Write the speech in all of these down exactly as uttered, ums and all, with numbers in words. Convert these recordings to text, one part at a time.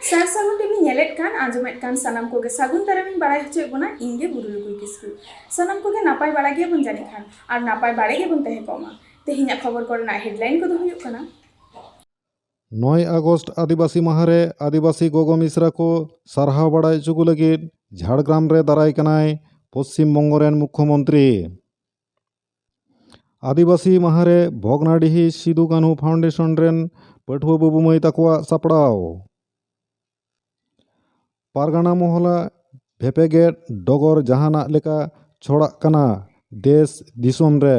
ᱥᱟᱨ ᱥᱟᱹᱜᱩᱱ ᱴᱤᱵᱷᱤ ᱧᱮᱞᱮᱫ ᱠᱟᱱ, ᱟᱸᱡᱚᱢᱮᱫ ᱠᱟᱱ ᱥᱟᱱᱟᱢ ᱠᱚᱜᱮ ᱥᱟᱹᱜᱩᱱ ᱫᱟᱨᱟᱢᱤᱧ ᱵᱟᱲᱟᱭ ᱦᱚᱪᱚᱭᱮᱫ ᱵᱚᱱᱟ, ᱤᱧ ᱜᱮ ᱵᱩᱨᱩ ᱞᱩᱠᱩᱭ ᱠᱤᱥᱠᱩ᱾ ᱥᱟᱱᱟᱢ ᱠᱚᱜᱮ ᱱᱟᱯᱟᱭ ᱵᱟᱲᱟ ᱜᱮᱭᱟᱵᱚᱱ ᱡᱟᱹᱱᱤᱡ ᱠᱷᱟᱱ, ᱟᱨ ᱱᱟᱯᱟᱭ ᱵᱟᱲᱟ ᱜᱮᱵᱚᱱ ᱛᱟᱦᱮᱸ ᱠᱚᱜ ᱢᱟ᱾ ᱛᱮᱦᱮᱧᱟᱜ ᱠᱷᱚᱵᱚᱨ ᱠᱚᱨᱮᱱᱟᱜ headline ᱠᱚᱫᱚ ᱦᱩᱭᱩᱜ ᱠᱟᱱᱟ᱾ ᱱᱚᱭ ᱟᱜᱚᱥᱴ ᱟᱹᱫᱤᱵᱟᱹᱥᱤ ᱢᱟᱦᱟ ᱨᱮ ᱟᱹᱫᱤᱵᱟᱹᱥᱤ ᱜᱚᱜᱚ ᱢᱤᱥᱨᱟ ᱠᱚ ᱥᱟᱨᱦᱟᱣ ᱵᱟᱲᱟᱭ ᱦᱚᱪᱚ ᱠᱚ ᱞᱟᱹᱜᱤᱫ ᱡᱷᱟᱲᱜᱨᱟᱢ ᱨᱮ ᱫᱟᱨᱟᱭ ᱠᱟᱱᱟᱭ ᱯᱚᱥᱪᱤᱢ ᱵᱚᱝᱜᱚ ᱨᱮᱱ ᱢᱩᱠᱷᱭᱚᱢᱚᱱᱛᱨᱤ᱾ ᱟᱹᱫᱤᱵᱟᱹᱥᱤ ᱢᱟᱦᱟ ᱨᱮ ᱵᱷᱚᱜᱽᱱᱟᱰᱤᱦᱤ ᱥᱤᱫᱩ ᱠᱟᱹᱱᱦᱩ ᱯᱷᱟᱣᱩᱱᱰᱮᱥᱚᱱ ᱨᱮᱱ ᱯᱟᱹᱴᱷᱩᱣᱟᱹ ᱵᱟᱹᱵᱩ ᱢᱟᱹᱭ ᱛᱟᱠᱚᱣᱟᱜ ᱥᱟᱯᱲᱟᱣ᱾ ᱯᱟᱨᱜᱟᱱᱟ ᱢᱚᱦᱚᱞᱟ ᱵᱷᱮᱯᱮᱜᱮᱫ ᱰᱚᱜᱚᱨ ᱡᱟᱦᱟᱱᱟᱜ ᱞᱮᱠᱟ ᱪᱷᱚᱲᱟᱜ ᱠᱟᱱᱟ ᱫᱮᱥ ᱫᱤᱥᱚᱢ ᱨᱮ᱾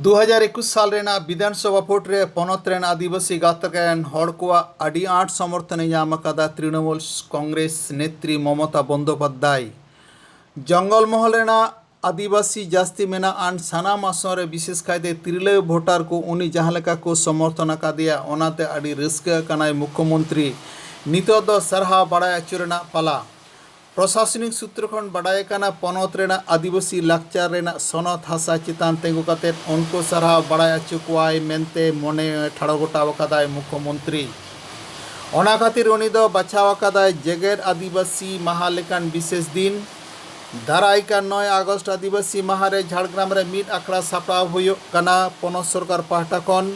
ᱫᱩ ᱦᱟᱡᱟᱨ ᱮᱠᱩᱥ ᱥᱟᱞ ᱨᱮᱱᱟᱜ ᱵᱤᱫᱷᱟᱱ ᱥᱚᱵᱷᱟ ᱵᱷᱳᱴ ᱨᱮ ᱯᱚᱱᱚᱛ ᱨᱮᱱ ᱟᱹᱫᱤᱵᱟᱹᱥᱤ ᱜᱟᱛᱟᱠ ᱨᱮᱱ ᱦᱚᱲ ᱠᱚᱣᱟᱜ ᱟᱹᱰᱤ ᱟᱸᱴ ᱥᱚᱢᱚᱨᱛᱷᱚᱱ ᱮ ᱧᱟᱢ ᱟᱠᱟᱫᱟ ᱛᱨᱤᱱᱚᱢᱩᱞ ᱠᱚᱝᱜᱨᱮᱥ ᱱᱮᱛᱨᱤ ᱢᱚᱢᱚᱛᱟ ᱵᱚᱱᱫᱳᱯᱟᱫᱽᱫᱷᱟᱭ᱾ ᱡᱚᱝᱜᱚᱞ ᱢᱚᱦᱚᱞ ᱨᱮᱱᱟᱜ ᱟᱹᱫᱤᱵᱟᱹᱥᱤ ᱡᱟᱹᱥᱛᱤ ᱢᱮᱱᱟᱜ ᱟᱱ ᱥᱟᱱᱟᱢ ᱟᱥᱚᱱ ᱨᱮ, ᱵᱤᱥᱮᱥ ᱠᱟᱭᱛᱮ ᱛᱤᱨᱞᱟᱹ ᱵᱷᱳᱴᱟᱨ ᱠᱚ ᱩᱱᱤ ᱡᱟᱦᱟᱸ ᱞᱮᱠᱟ ᱠᱚ ᱥᱚᱢᱚᱨᱛᱷᱚᱱ ᱟᱠᱟᱫᱮᱭᱟ, ᱚᱱᱟᱛᱮ ᱟᱹᱰᱤ ᱨᱟᱹᱥᱠᱟᱹ ᱟᱠᱟᱱᱟᱭ ᱢᱩᱠᱷᱭᱚᱢᱚᱱᱛᱨᱤ᱾ ᱱᱤᱛᱚᱜ ᱫᱚ ᱥᱟᱨᱦᱟᱣ ᱵᱟᱲᱟᱭ ᱟᱹᱪᱩ ᱨᱮᱱᱟᱜ ᱯᱟᱞᱟ᱾ ᱯᱨᱚᱥᱟᱥᱚᱱᱤᱠ ᱥᱩᱛᱨᱚ ᱠᱷᱚᱱ ᱵᱟᱰᱟᱭ ᱟᱠᱟᱱᱟ, ᱯᱚᱱᱚᱛ ᱨᱮᱱᱟᱜ ᱟᱹᱫᱤᱵᱟᱹᱥᱤ ᱞᱟᱠᱪᱟᱨ ᱨᱮᱱᱟᱜ ᱥᱚᱱᱚᱛ ᱦᱟᱥᱟ ᱪᱮᱛᱟᱱ ᱛᱤᱸᱜᱩ ᱠᱟᱛᱮ ᱩᱱᱠᱩ ᱥᱟᱨᱦᱟᱣ ᱵᱟᱲᱟᱭ ᱟᱹᱪᱩ ᱠᱚᱣᱟᱭ ᱢᱮᱱᱛᱮ ᱢᱚᱱᱮ ᱴᱷᱟᱲᱚ ᱜᱚᱴᱟ ᱟᱠᱟᱫᱟᱭ ᱢᱩᱠᱷᱭᱚᱢᱚᱱᱛᱨᱤ᱾ ᱚᱱᱟ ᱠᱷᱟᱹᱛᱤᱨ ᱩᱱᱤ ᱫᱚ ᱵᱟᱪᱷᱟᱣ ᱟᱠᱟᱫᱟᱭ ᱡᱮᱜᱮᱛ ᱟᱹᱫᱤᱵᱟᱹᱥᱤ ᱢᱟᱦᱟ ᱞᱮᱠᱟᱱ ᱵᱤᱥᱮᱥ ᱫᱤᱱ᱾ ᱫᱟᱨᱟᱭ ᱠᱟᱱ ᱱᱚᱭ ᱟᱜᱚᱥᱴ ᱟᱹᱫᱤᱵᱟᱹᱥᱤ ᱢᱟᱦᱟ ᱨᱮ ᱡᱷᱟᱲᱜᱨᱟᱢ ᱨᱮ ᱢᱤᱫ ᱟᱠᱷᱲᱟ ᱥᱟᱯᱲᱟᱣ ᱦᱩᱭᱩᱜ ᱠᱟᱱᱟ ᱯᱚᱱᱚᱛ ᱥᱚᱨᱠᱟᱨ ᱯᱟᱦᱴᱟ ᱠᱷᱚᱱ᱾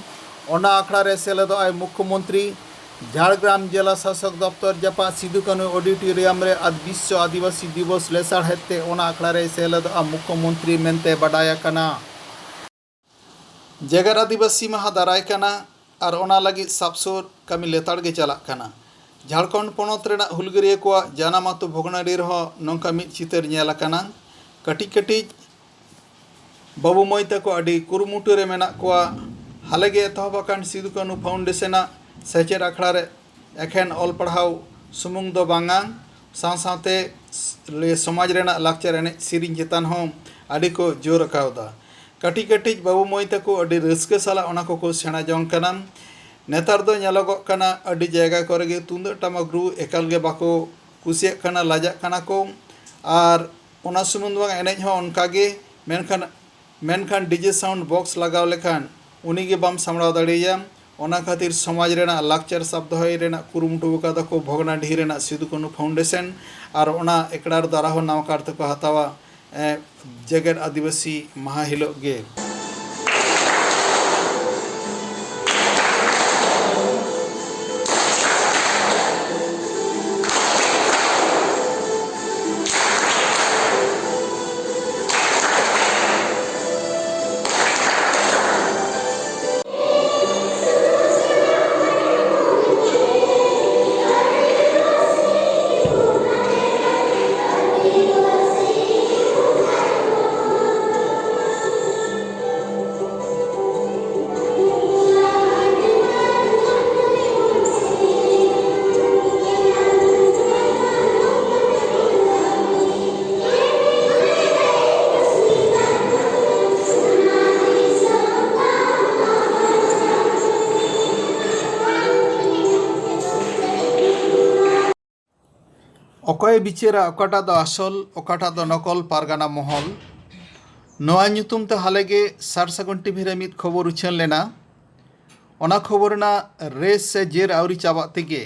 ᱚᱱᱟ ᱟᱠᱷᱲᱟ ᱨᱮ ᱥᱮᱞᱮᱫᱚᱜ ᱟᱭ ᱢᱩᱠᱷᱭᱚᱢᱚᱱᱛᱨᱤ᱾ ᱡᱷᱟᱲᱜᱨᱟᱢ ᱡᱮᱞᱟ ᱥᱟᱥᱚᱠ ᱫᱚᱯᱛᱚᱨ ᱡᱟᱯᱟᱜ ᱥᱤᱫᱩ ᱠᱟᱹᱱᱦᱩ ᱚᱰᱤᱴᱳᱨᱤᱭᱟᱢ ᱨᱮ ᱟᱫ ᱵᱤᱥᱥᱚ ᱟᱹᱫᱤᱵᱟᱹᱥᱤ ᱫᱤᱵᱚᱥ ᱞᱮᱥᱟᱲᱦᱮᱫ ᱛᱮ ᱚᱱᱟ ᱟᱠᱷᱲᱟ ᱨᱮ ᱥᱮᱞᱮᱫᱚᱜᱼᱟ ᱢᱩᱠᱷᱭᱚᱢᱚᱱᱛᱨᱤ ᱢᱮᱱᱛᱮ ᱵᱟᱰᱟᱭ ᱟᱠᱟᱱᱟ᱾ ᱡᱮᱜᱮᱛ ᱟᱹᱫᱤᱵᱟᱹᱥᱤ ᱢᱟᱦᱟ ᱫᱟᱨᱟᱭ ᱠᱟᱱᱟ ᱟᱨ ᱚᱱᱟ ᱞᱟᱹᱜᱤᱫ ᱥᱟᱵ ᱥᱩᱨ ᱠᱟᱹᱢᱤ ᱞᱮᱛᱟᱲ ᱜᱮ ᱪᱟᱞᱟᱜ ᱠᱟᱱᱟ᱾ ᱡᱷᱟᱲᱠᱷᱚᱸᱰ ᱯᱚᱱᱚᱛ ᱨᱮᱱᱟᱜ ᱦᱩᱞᱜᱟᱹᱨᱤᱭᱟᱹ ᱠᱚᱣᱟᱜ ᱡᱟᱱᱟᱢ ᱟᱹᱛᱩ ᱵᱷᱚᱜᱽᱱᱟᱰᱤ ᱨᱮᱦᱚᱸ ᱱᱚᱝᱠᱟ ᱢᱤᱫ ᱪᱤᱛᱟᱹᱨ ᱧᱮᱞ ᱟᱠᱟᱱᱟ᱾ ᱠᱟᱹᱴᱤᱡ ᱠᱟᱹᱴᱤᱡ ᱵᱟᱹᱵᱩ ᱢᱟᱹᱭ ᱛᱟᱠᱚ ᱟᱹᱰᱤ ᱠᱩᱨᱩᱢᱩᱴᱩ ᱨᱮ ᱢᱮᱱᱟᱜ ᱠᱚᱣᱟ᱾ ᱦᱟᱞᱮ ᱜᱮ ᱮᱛᱚᱦᱚᱵ ᱟᱠᱟᱱ ᱥᱤᱫᱩ ᱠᱟᱹᱱᱦᱩ ᱯᱷᱟᱣᱩᱱᱰᱮᱥᱚᱱᱟᱜ ᱥᱮᱪᱮᱫ ᱟᱠᱷᱲᱟ ᱨᱮ ᱮᱠᱷᱮᱱ ᱚᱞ ᱯᱟᱲᱦᱟᱣ ᱥᱩᱢᱩᱝ ᱫᱚ ᱵᱟᱝᱟ, ᱥᱟᱶ ᱥᱟᱶᱛᱮ ᱥᱚᱢᱟᱡᱽ ᱨᱮᱱᱟᱜ ᱞᱟᱠᱪᱟᱨ ᱮᱱᱮᱡ ᱥᱮᱨᱮᱧ ᱪᱮᱛᱟᱱ ᱦᱚᱸ ᱟᱹᱰᱤ ᱠᱚ ᱡᱳᱨ ᱟᱠᱟᱣᱫᱟ᱾ ᱠᱟᱹᱴᱤᱡ ᱠᱟᱹᱴᱤᱡ ᱵᱟᱹᱵᱩ ᱢᱟᱹᱭ ᱛᱟᱠᱚ ᱟᱹᱰᱤ ᱨᱟᱹᱥᱠᱟᱹ ᱥᱟᱞᱟᱜ ᱚᱱᱟ ᱠᱚᱠᱚ ᱥᱮᱬᱟ ᱡᱚᱝ ᱠᱟᱱᱟ᱾ ᱱᱮᱛᱟᱨ ᱫᱚ ᱧᱮᱞᱚᱜᱚᱜ ᱠᱟᱱᱟ, ᱟᱹᱰᱤ ᱡᱟᱭᱜᱟ ᱠᱚᱨᱮ ᱜᱮ ᱛᱩᱢᱫᱟᱹᱜ ᱴᱟᱢᱟᱠ ᱨᱩ ᱮᱠᱟᱞ ᱜᱮ ᱵᱟᱠᱚ ᱠᱩᱥᱤᱭᱟᱜ ᱠᱟᱱᱟ, ᱞᱟᱡᱟᱜ ᱠᱟᱱᱟ ᱠᱚ᱾ ᱟᱨ ᱚᱱᱟ ᱥᱩᱢᱩᱝ ᱫᱚ ᱵᱟᱝ, ᱮᱱᱮᱡ ᱦᱚᱸ ᱚᱱᱠᱟ ᱜᱮ᱾ ᱢᱮᱱᱠᱷᱟᱱ, ᱢᱮᱱᱠᱷᱟᱱ DJ sound box ᱞᱟᱜᱟᱣ ᱞᱮᱠᱷᱟᱱ ᱩᱱᱤ ᱜᱮ ᱵᱟᱢ ᱥᱟᱢᱵᱲᱟᱣ ᱫᱟᱲᱮᱭᱟᱭᱟ᱾ ᱚᱱᱟ ᱠᱷᱟᱹᱛᱤᱨ ᱥᱚᱢᱟᱡᱽ ᱨᱮᱱᱟᱜ ᱞᱟᱠᱪᱟᱨ ᱥᱟᱵ ᱫᱚᱦᱚᱭ ᱨᱮᱱᱟᱜ ᱠᱩᱨᱩᱢᱩᱴᱩ ᱟᱠᱟᱫᱟ ᱠᱚ ᱵᱷᱚᱜᱽᱱᱟᱰᱤᱦᱤ ᱨᱮᱱᱟᱜ ᱥᱤᱫᱩ ᱠᱟᱹᱱᱦᱩ ᱯᱷᱟᱣᱩᱱᱰᱮᱥᱚᱱ᱾ ᱟᱨ ᱚᱱᱟ ᱮᱠᱲᱟ ᱨᱮᱫᱚ ᱟᱨᱦᱚᱸ ᱱᱟᱣᱟ ᱠᱟᱨ ᱛᱮᱠᱚ ᱦᱟᱛᱟᱣᱟ, ᱮ, ᱡᱮᱜᱮᱛ ᱟᱹᱫᱤᱵᱟᱹᱥᱤ ᱢᱟᱦᱟ ᱦᱤᱞᱳᱜ ᱜᱮ᱾ ᱚᱠᱚᱭᱮ ᱵᱤᱪᱟᱹᱨᱟ ᱚᱠᱟᱴᱟᱜ ᱫᱚ ᱟᱥᱚᱞ, ᱚᱠᱟᱴᱟᱜ ᱫᱚ ᱱᱚᱠᱚᱞ ᱯᱟᱨᱜᱟᱱᱟ ᱢᱚᱦᱚᱞ? ᱱᱚᱣᱟ ᱧᱩᱛᱩᱢ ᱛᱮ ᱦᱟᱞᱮᱜᱮ ᱥᱟᱨ ᱥᱟᱹᱜᱩᱱ ᱴᱤᱵᱷᱤ ᱨᱮ ᱢᱤᱫ ᱠᱷᱚᱵᱚᱨ ᱩᱪᱷᱟᱹᱱ ᱞᱮᱱᱟ᱾ ᱚᱱᱟ ᱠᱷᱚᱵᱚᱨ ᱨᱮᱱᱟᱜ ᱨᱮᱥ ᱥᱮ ᱡᱮᱨ ᱟᱹᱣᱨᱤ ᱪᱟᱵᱟᱜ ᱛᱮᱜᱮ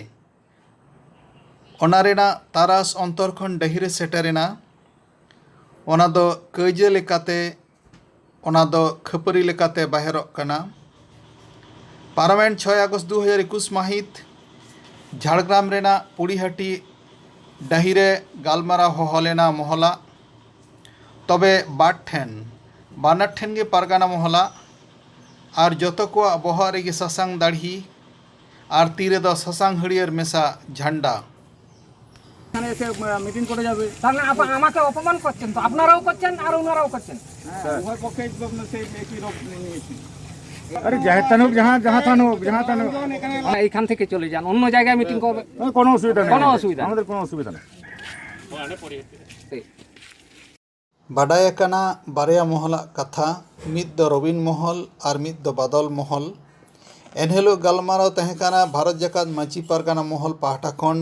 ᱚᱱᱟ ᱨᱮᱱᱟᱜ ᱛᱟᱨᱟᱥ ᱚᱱᱛᱚᱨ ᱠᱷᱚᱱ ᱰᱟᱹᱦᱤ ᱨᱮ ᱥᱮᱴᱮᱨᱮᱱᱟ᱾ ᱚᱱᱟ ᱫᱚ ᱠᱟᱹᱭᱡᱟᱹ ᱞᱮᱠᱟᱛᱮ, ᱚᱱᱟ ᱫᱚ ᱠᱷᱟᱹᱯᱟᱹᱨᱤ ᱞᱮᱠᱟᱛᱮ ᱵᱟᱦᱮᱨᱚᱜ ᱠᱟᱱᱟ᱾ ᱯᱟᱨᱚᱢᱮᱱ ᱪᱷᱚᱭ ᱟᱜᱚᱥᱴ ᱫᱩ ᱦᱟᱡᱟᱨ ᱮᱠᱩᱥ ᱢᱟᱹᱦᱤᱛ ᱡᱷᱟᱲᱜᱨᱟᱢ ᱨᱮᱱᱟᱜ ᱯᱩᱲᱤᱦᱟᱹᱴᱤ ᱰᱟᱹᱦᱤ ᱨᱮ ᱜᱟᱞᱢᱟᱨᱟᱣ ᱦᱚᱦᱚ ᱞᱮᱱᱟ ᱢᱚᱦᱚᱞᱟᱜ᱾ ᱛᱚᱵᱮ ᱵᱟᱨ ᱴᱷᱮᱱ, ᱵᱟᱱᱟᱨ ᱴᱷᱮᱱ ᱜᱮ ᱯᱟᱨᱜᱟᱱᱟ ᱢᱚᱦᱚᱞᱟᱜ ᱟᱨ ᱡᱚᱛᱚ ᱠᱚᱣᱟᱜ ᱵᱚᱦᱚᱜ ᱨᱮᱜᱮ ᱥᱟᱥᱟᱝ ᱫᱟᱲᱦᱤ ᱟᱨ ᱛᱤ ᱨᱮᱫᱚ ᱥᱟᱥᱟᱝ ᱦᱟᱹᱨᱭᱟᱹᱲ ᱢᱮᱥᱟ ᱡᱷᱟᱱᱰᱟ᱾ এখানে এসে, আহ, মিটিং করে যাবে। তার মানে আপা-, আমাকে অপমান করছেন তো, আপনারাও করছেন আর ওনারাও করছেন। হ্যাঁ, উভয় পক্ষে একদম সেই একই রকম নিয়েছি। আরে, যাহে থান হোক, যাহা, যাহা থান হোক, যাহা থান হোক। না, এখান থেকে চলে যান, অন্য জায়গায় মিটিং করবে। হ্যাঁ, কোনো অসুবিধা নেই। কোনো অসুবিধা নেই। আমাদের কোনো অসুবিধা নেই। ᱵᱟᱰᱟᱭ ᱟᱠᱟᱱᱟ, ᱵᱟᱨᱭᱟ ᱢᱚᱦᱚᱞᱟᱜ ᱠᱟᱛᱷᱟ, ᱢᱤᱫ ᱫᱚ ᱨᱚᱵᱤᱱ ᱢᱚᱦᱚᱞ ᱟᱨ ᱢᱤᱫ ᱫᱚ ᱵᱟᱫᱚᱞ ᱢᱚᱦᱚᱞ᱾ ᱮᱱᱦᱤᱞᱳᱜ ᱜᱟᱞᱢᱟᱨᱟᱣ ᱛᱟᱦᱮᱸ ᱠᱟᱱᱟ ᱵᱷᱟᱨᱚᱛ ᱡᱟᱠᱟᱛ ᱢᱟᱹᱡᱷᱤ ᱯᱟᱨᱜᱟᱱᱟ ᱢᱚᱦᱚᱞ ᱯᱟᱦᱴᱟ ᱠᱷᱚᱱ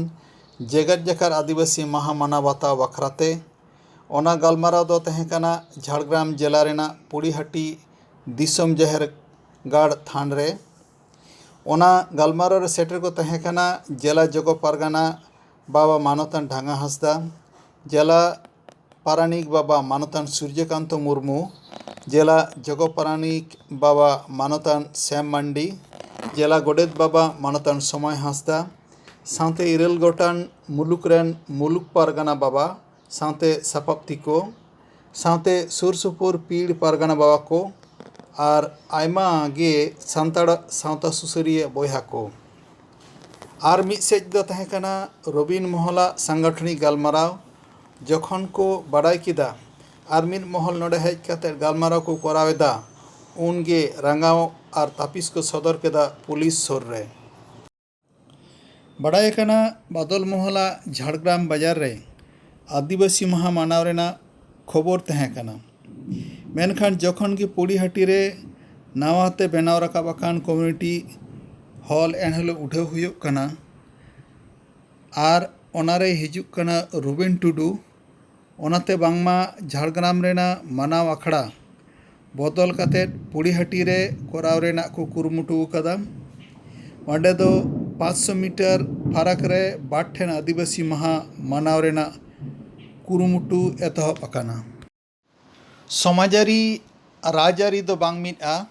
ᱡᱮᱜᱮᱛ ᱡᱟᱠᱟᱛ ᱟᱹᱫᱤᱵᱟᱹᱥᱤ ᱢᱟᱦᱟ ᱢᱟᱱᱟᱣ ᱵᱟᱛᱟᱣ ᱵᱟᱠᱷᱨᱟ ᱛᱮ᱾ ᱚᱱᱟ ᱜᱟᱞᱢᱟᱨᱟᱣ ᱫᱚ ᱛᱟᱦᱮᱸ ᱠᱟᱱᱟ ᱡᱷᱟᱲᱜᱨᱟᱢ ᱡᱮᱞᱟ ᱨᱮᱱᱟᱜ ᱯᱩᱲᱤᱦᱟᱹᱴᱤ ᱫᱤᱥᱚᱢ ᱡᱟᱦᱮᱨ ᱜᱟᱲ ᱛᱷᱟᱱ ᱨᱮ᱾ ᱚᱱᱟ ᱜᱟᱞᱢᱟᱨᱟᱣ ᱨᱮ ᱥᱮᱴᱮᱨ ᱠᱚ ᱛᱟᱦᱮᱸ ᱠᱟᱱᱟ ᱡᱮᱞᱟ ᱡᱚᱜᱚ ᱯᱟᱨᱜᱟᱱᱟ ᱵᱟᱵᱟ ᱢᱟᱱᱚᱛᱟᱱ ᱰᱷᱟᱸᱜᱟ ᱦᱟᱸᱥᱫᱟ, ᱡᱮᱞᱟ ᱯᱟᱨᱟᱱᱤᱠ ᱵᱟᱵᱟ ᱢᱟᱱᱚᱛᱟᱱ ᱥᱩᱨᱡᱚᱠᱟᱱᱛᱚ ᱢᱩᱨᱢᱩ, ᱡᱮᱞᱟ ᱡᱚᱜᱚ ᱯᱟᱨᱟᱱᱤᱠ ᱵᱟᱵᱟ ᱢᱟᱱᱚᱛᱟᱱ ᱥᱮᱢ ᱢᱟᱱᱰᱤ, ᱡᱮᱞᱟ ᱜᱚᱰᱮᱛ ᱵᱟᱵᱟ ᱢᱟᱱᱚᱛᱟᱱ ᱥᱚᱢᱟᱭ ᱦᱟᱸᱥᱫᱟ, ᱥᱟᱶᱛᱮ ᱤᱨᱟᱹᱞ ᱜᱚᱴᱟᱝ ᱢᱩᱞᱩᱠ ᱨᱮᱱ ᱢᱩᱞᱩᱠ ᱯᱟᱨᱜᱟᱱᱟ ᱵᱟᱵᱟ ᱥᱟᱶᱛᱮ ᱥᱟᱯᱟᱵ ᱛᱤᱠᱚ, ᱥᱟᱶᱛᱮ ᱥᱩᱨ ᱥᱩᱯᱩᱨ ᱯᱤᱲ ᱯᱟᱨᱜᱟᱱᱟ ᱵᱟᱵᱟ ᱠᱚ ᱟᱨ ᱟᱭᱢᱟ ᱜᱮ ᱥᱟᱱᱛᱟᱲ ᱥᱟᱶᱛᱟ ᱥᱩᱥᱟᱹᱨᱤᱭᱟᱹ ᱵᱚᱭᱦᱟ ᱠᱚ᱾ ᱟᱨ ᱢᱤᱫ ᱥᱮᱫ ᱫᱚ ᱛᱟᱦᱮᱸ ᱠᱟᱱᱟ ᱨᱚᱵᱤᱱ ᱢᱚᱦᱚᱞᱟᱜ ᱥᱟᱝᱜᱚᱴᱷᱚᱱᱤᱠ ᱜᱟᱞᱢᱟᱨᱟᱣ᱾ ᱡᱚᱠᱷᱚᱱ ᱠᱚ ᱵᱟᱰᱟᱭ ᱠᱮᱫᱟ ᱟᱨ ᱢᱤᱫ ᱢᱚᱦᱚᱞ ᱱᱚᱰᱮ ᱦᱮᱡ ᱠᱟᱛᱮ ᱜᱟᱞᱢᱟᱨᱟᱣ ᱠᱚ ᱠᱚᱨᱟᱣ ᱮᱫᱟ, ᱩᱱᱜᱮ ᱨᱟᱸᱜᱟᱣ ᱟᱨ ᱛᱟᱹᱯᱤᱥ ᱠᱚ ᱥᱚᱫᱚᱨ ᱠᱮᱫᱟ ᱯᱩᱞᱤᱥ ᱥᱩᱨ ᱨᱮ᱾ ᱵᱟᱰᱟᱭ ᱟᱠᱟᱱᱟ ᱵᱟᱫᱚᱞ ᱢᱚᱦᱚᱞᱟᱜ ᱡᱷᱟᱲᱜᱨᱟᱢ ᱵᱟᱡᱟᱨ ᱨᱮ ᱟᱹᱫᱤᱵᱟᱹᱥᱤ ᱢᱟᱦᱟ ᱢᱟᱱᱟᱣ ᱨᱮᱱᱟᱜ ᱠᱷᱚᱵᱚᱨ ᱛᱟᱦᱮᱸ ᱠᱟᱱᱟ᱾ ᱢᱮᱱᱠᱷᱟᱱ ᱡᱚᱠᱷᱚᱱ ᱜᱮ ᱯᱚᱲᱤᱦᱟᱹᱴᱤ ᱨᱮ ᱱᱟᱣᱟ ᱛᱮ ᱵᱮᱱᱟᱣ ᱨᱟᱠᱟᱵ ᱟᱠᱟᱱ ᱠᱚᱢᱤᱭᱩᱱᱤᱴᱤ ᱦᱚᱞ ᱮᱱᱦᱤᱞᱳᱜ ᱩᱰᱷᱟᱹᱣ ᱦᱩᱭᱩᱜ ᱠᱟᱱᱟ ᱟᱨ ᱚᱱᱟᱨᱮ ᱦᱤᱡᱩᱜ ᱠᱟᱱᱟ ᱨᱩᱵᱤᱱ ᱴᱩᱰᱩ, ᱚᱱᱟᱛᱮ ᱵᱟᱝᱢᱟ ᱡᱷᱟᱲᱜᱨᱟᱢ ᱨᱮᱱᱟᱜ ᱢᱟᱱᱟᱣ ᱟᱠᱷᱲᱟ ᱵᱚᱫᱚᱞ ᱠᱟᱛᱮ ᱯᱚᱲᱤᱦᱟᱹᱴᱤ ᱨᱮ ᱠᱚᱨᱟᱣ ᱨᱮᱱᱟᱜ ᱠᱚ ᱠᱩᱨᱩᱢᱩᱴᱩ ᱟᱠᱟᱫᱟ᱾ ᱚᱸᱰᱮ ᱫᱚ ᱯᱟᱸᱪᱥᱚ ᱢᱤᱴᱟᱨ ᱯᱷᱟᱨᱟᱠ ᱨᱮ ᱵᱟᱨ ᱴᱷᱮᱱ ᱟᱹᱫᱤᱵᱟᱹᱥᱤ ᱢᱟᱦᱟ ᱢᱟᱱᱟᱣ ᱨᱮᱱᱟᱜ ᱠᱩᱨᱩᱢᱩᱴᱩ ᱮᱛᱚᱦᱚᱵ ᱟᱠᱟᱱᱟ᱾ ᱥᱚᱢᱟᱡᱟᱨᱤ ᱨᱟᱡᱽᱟᱹᱨᱤ ᱫᱚ ᱵᱟᱝ ᱢᱤᱫᱼᱟ,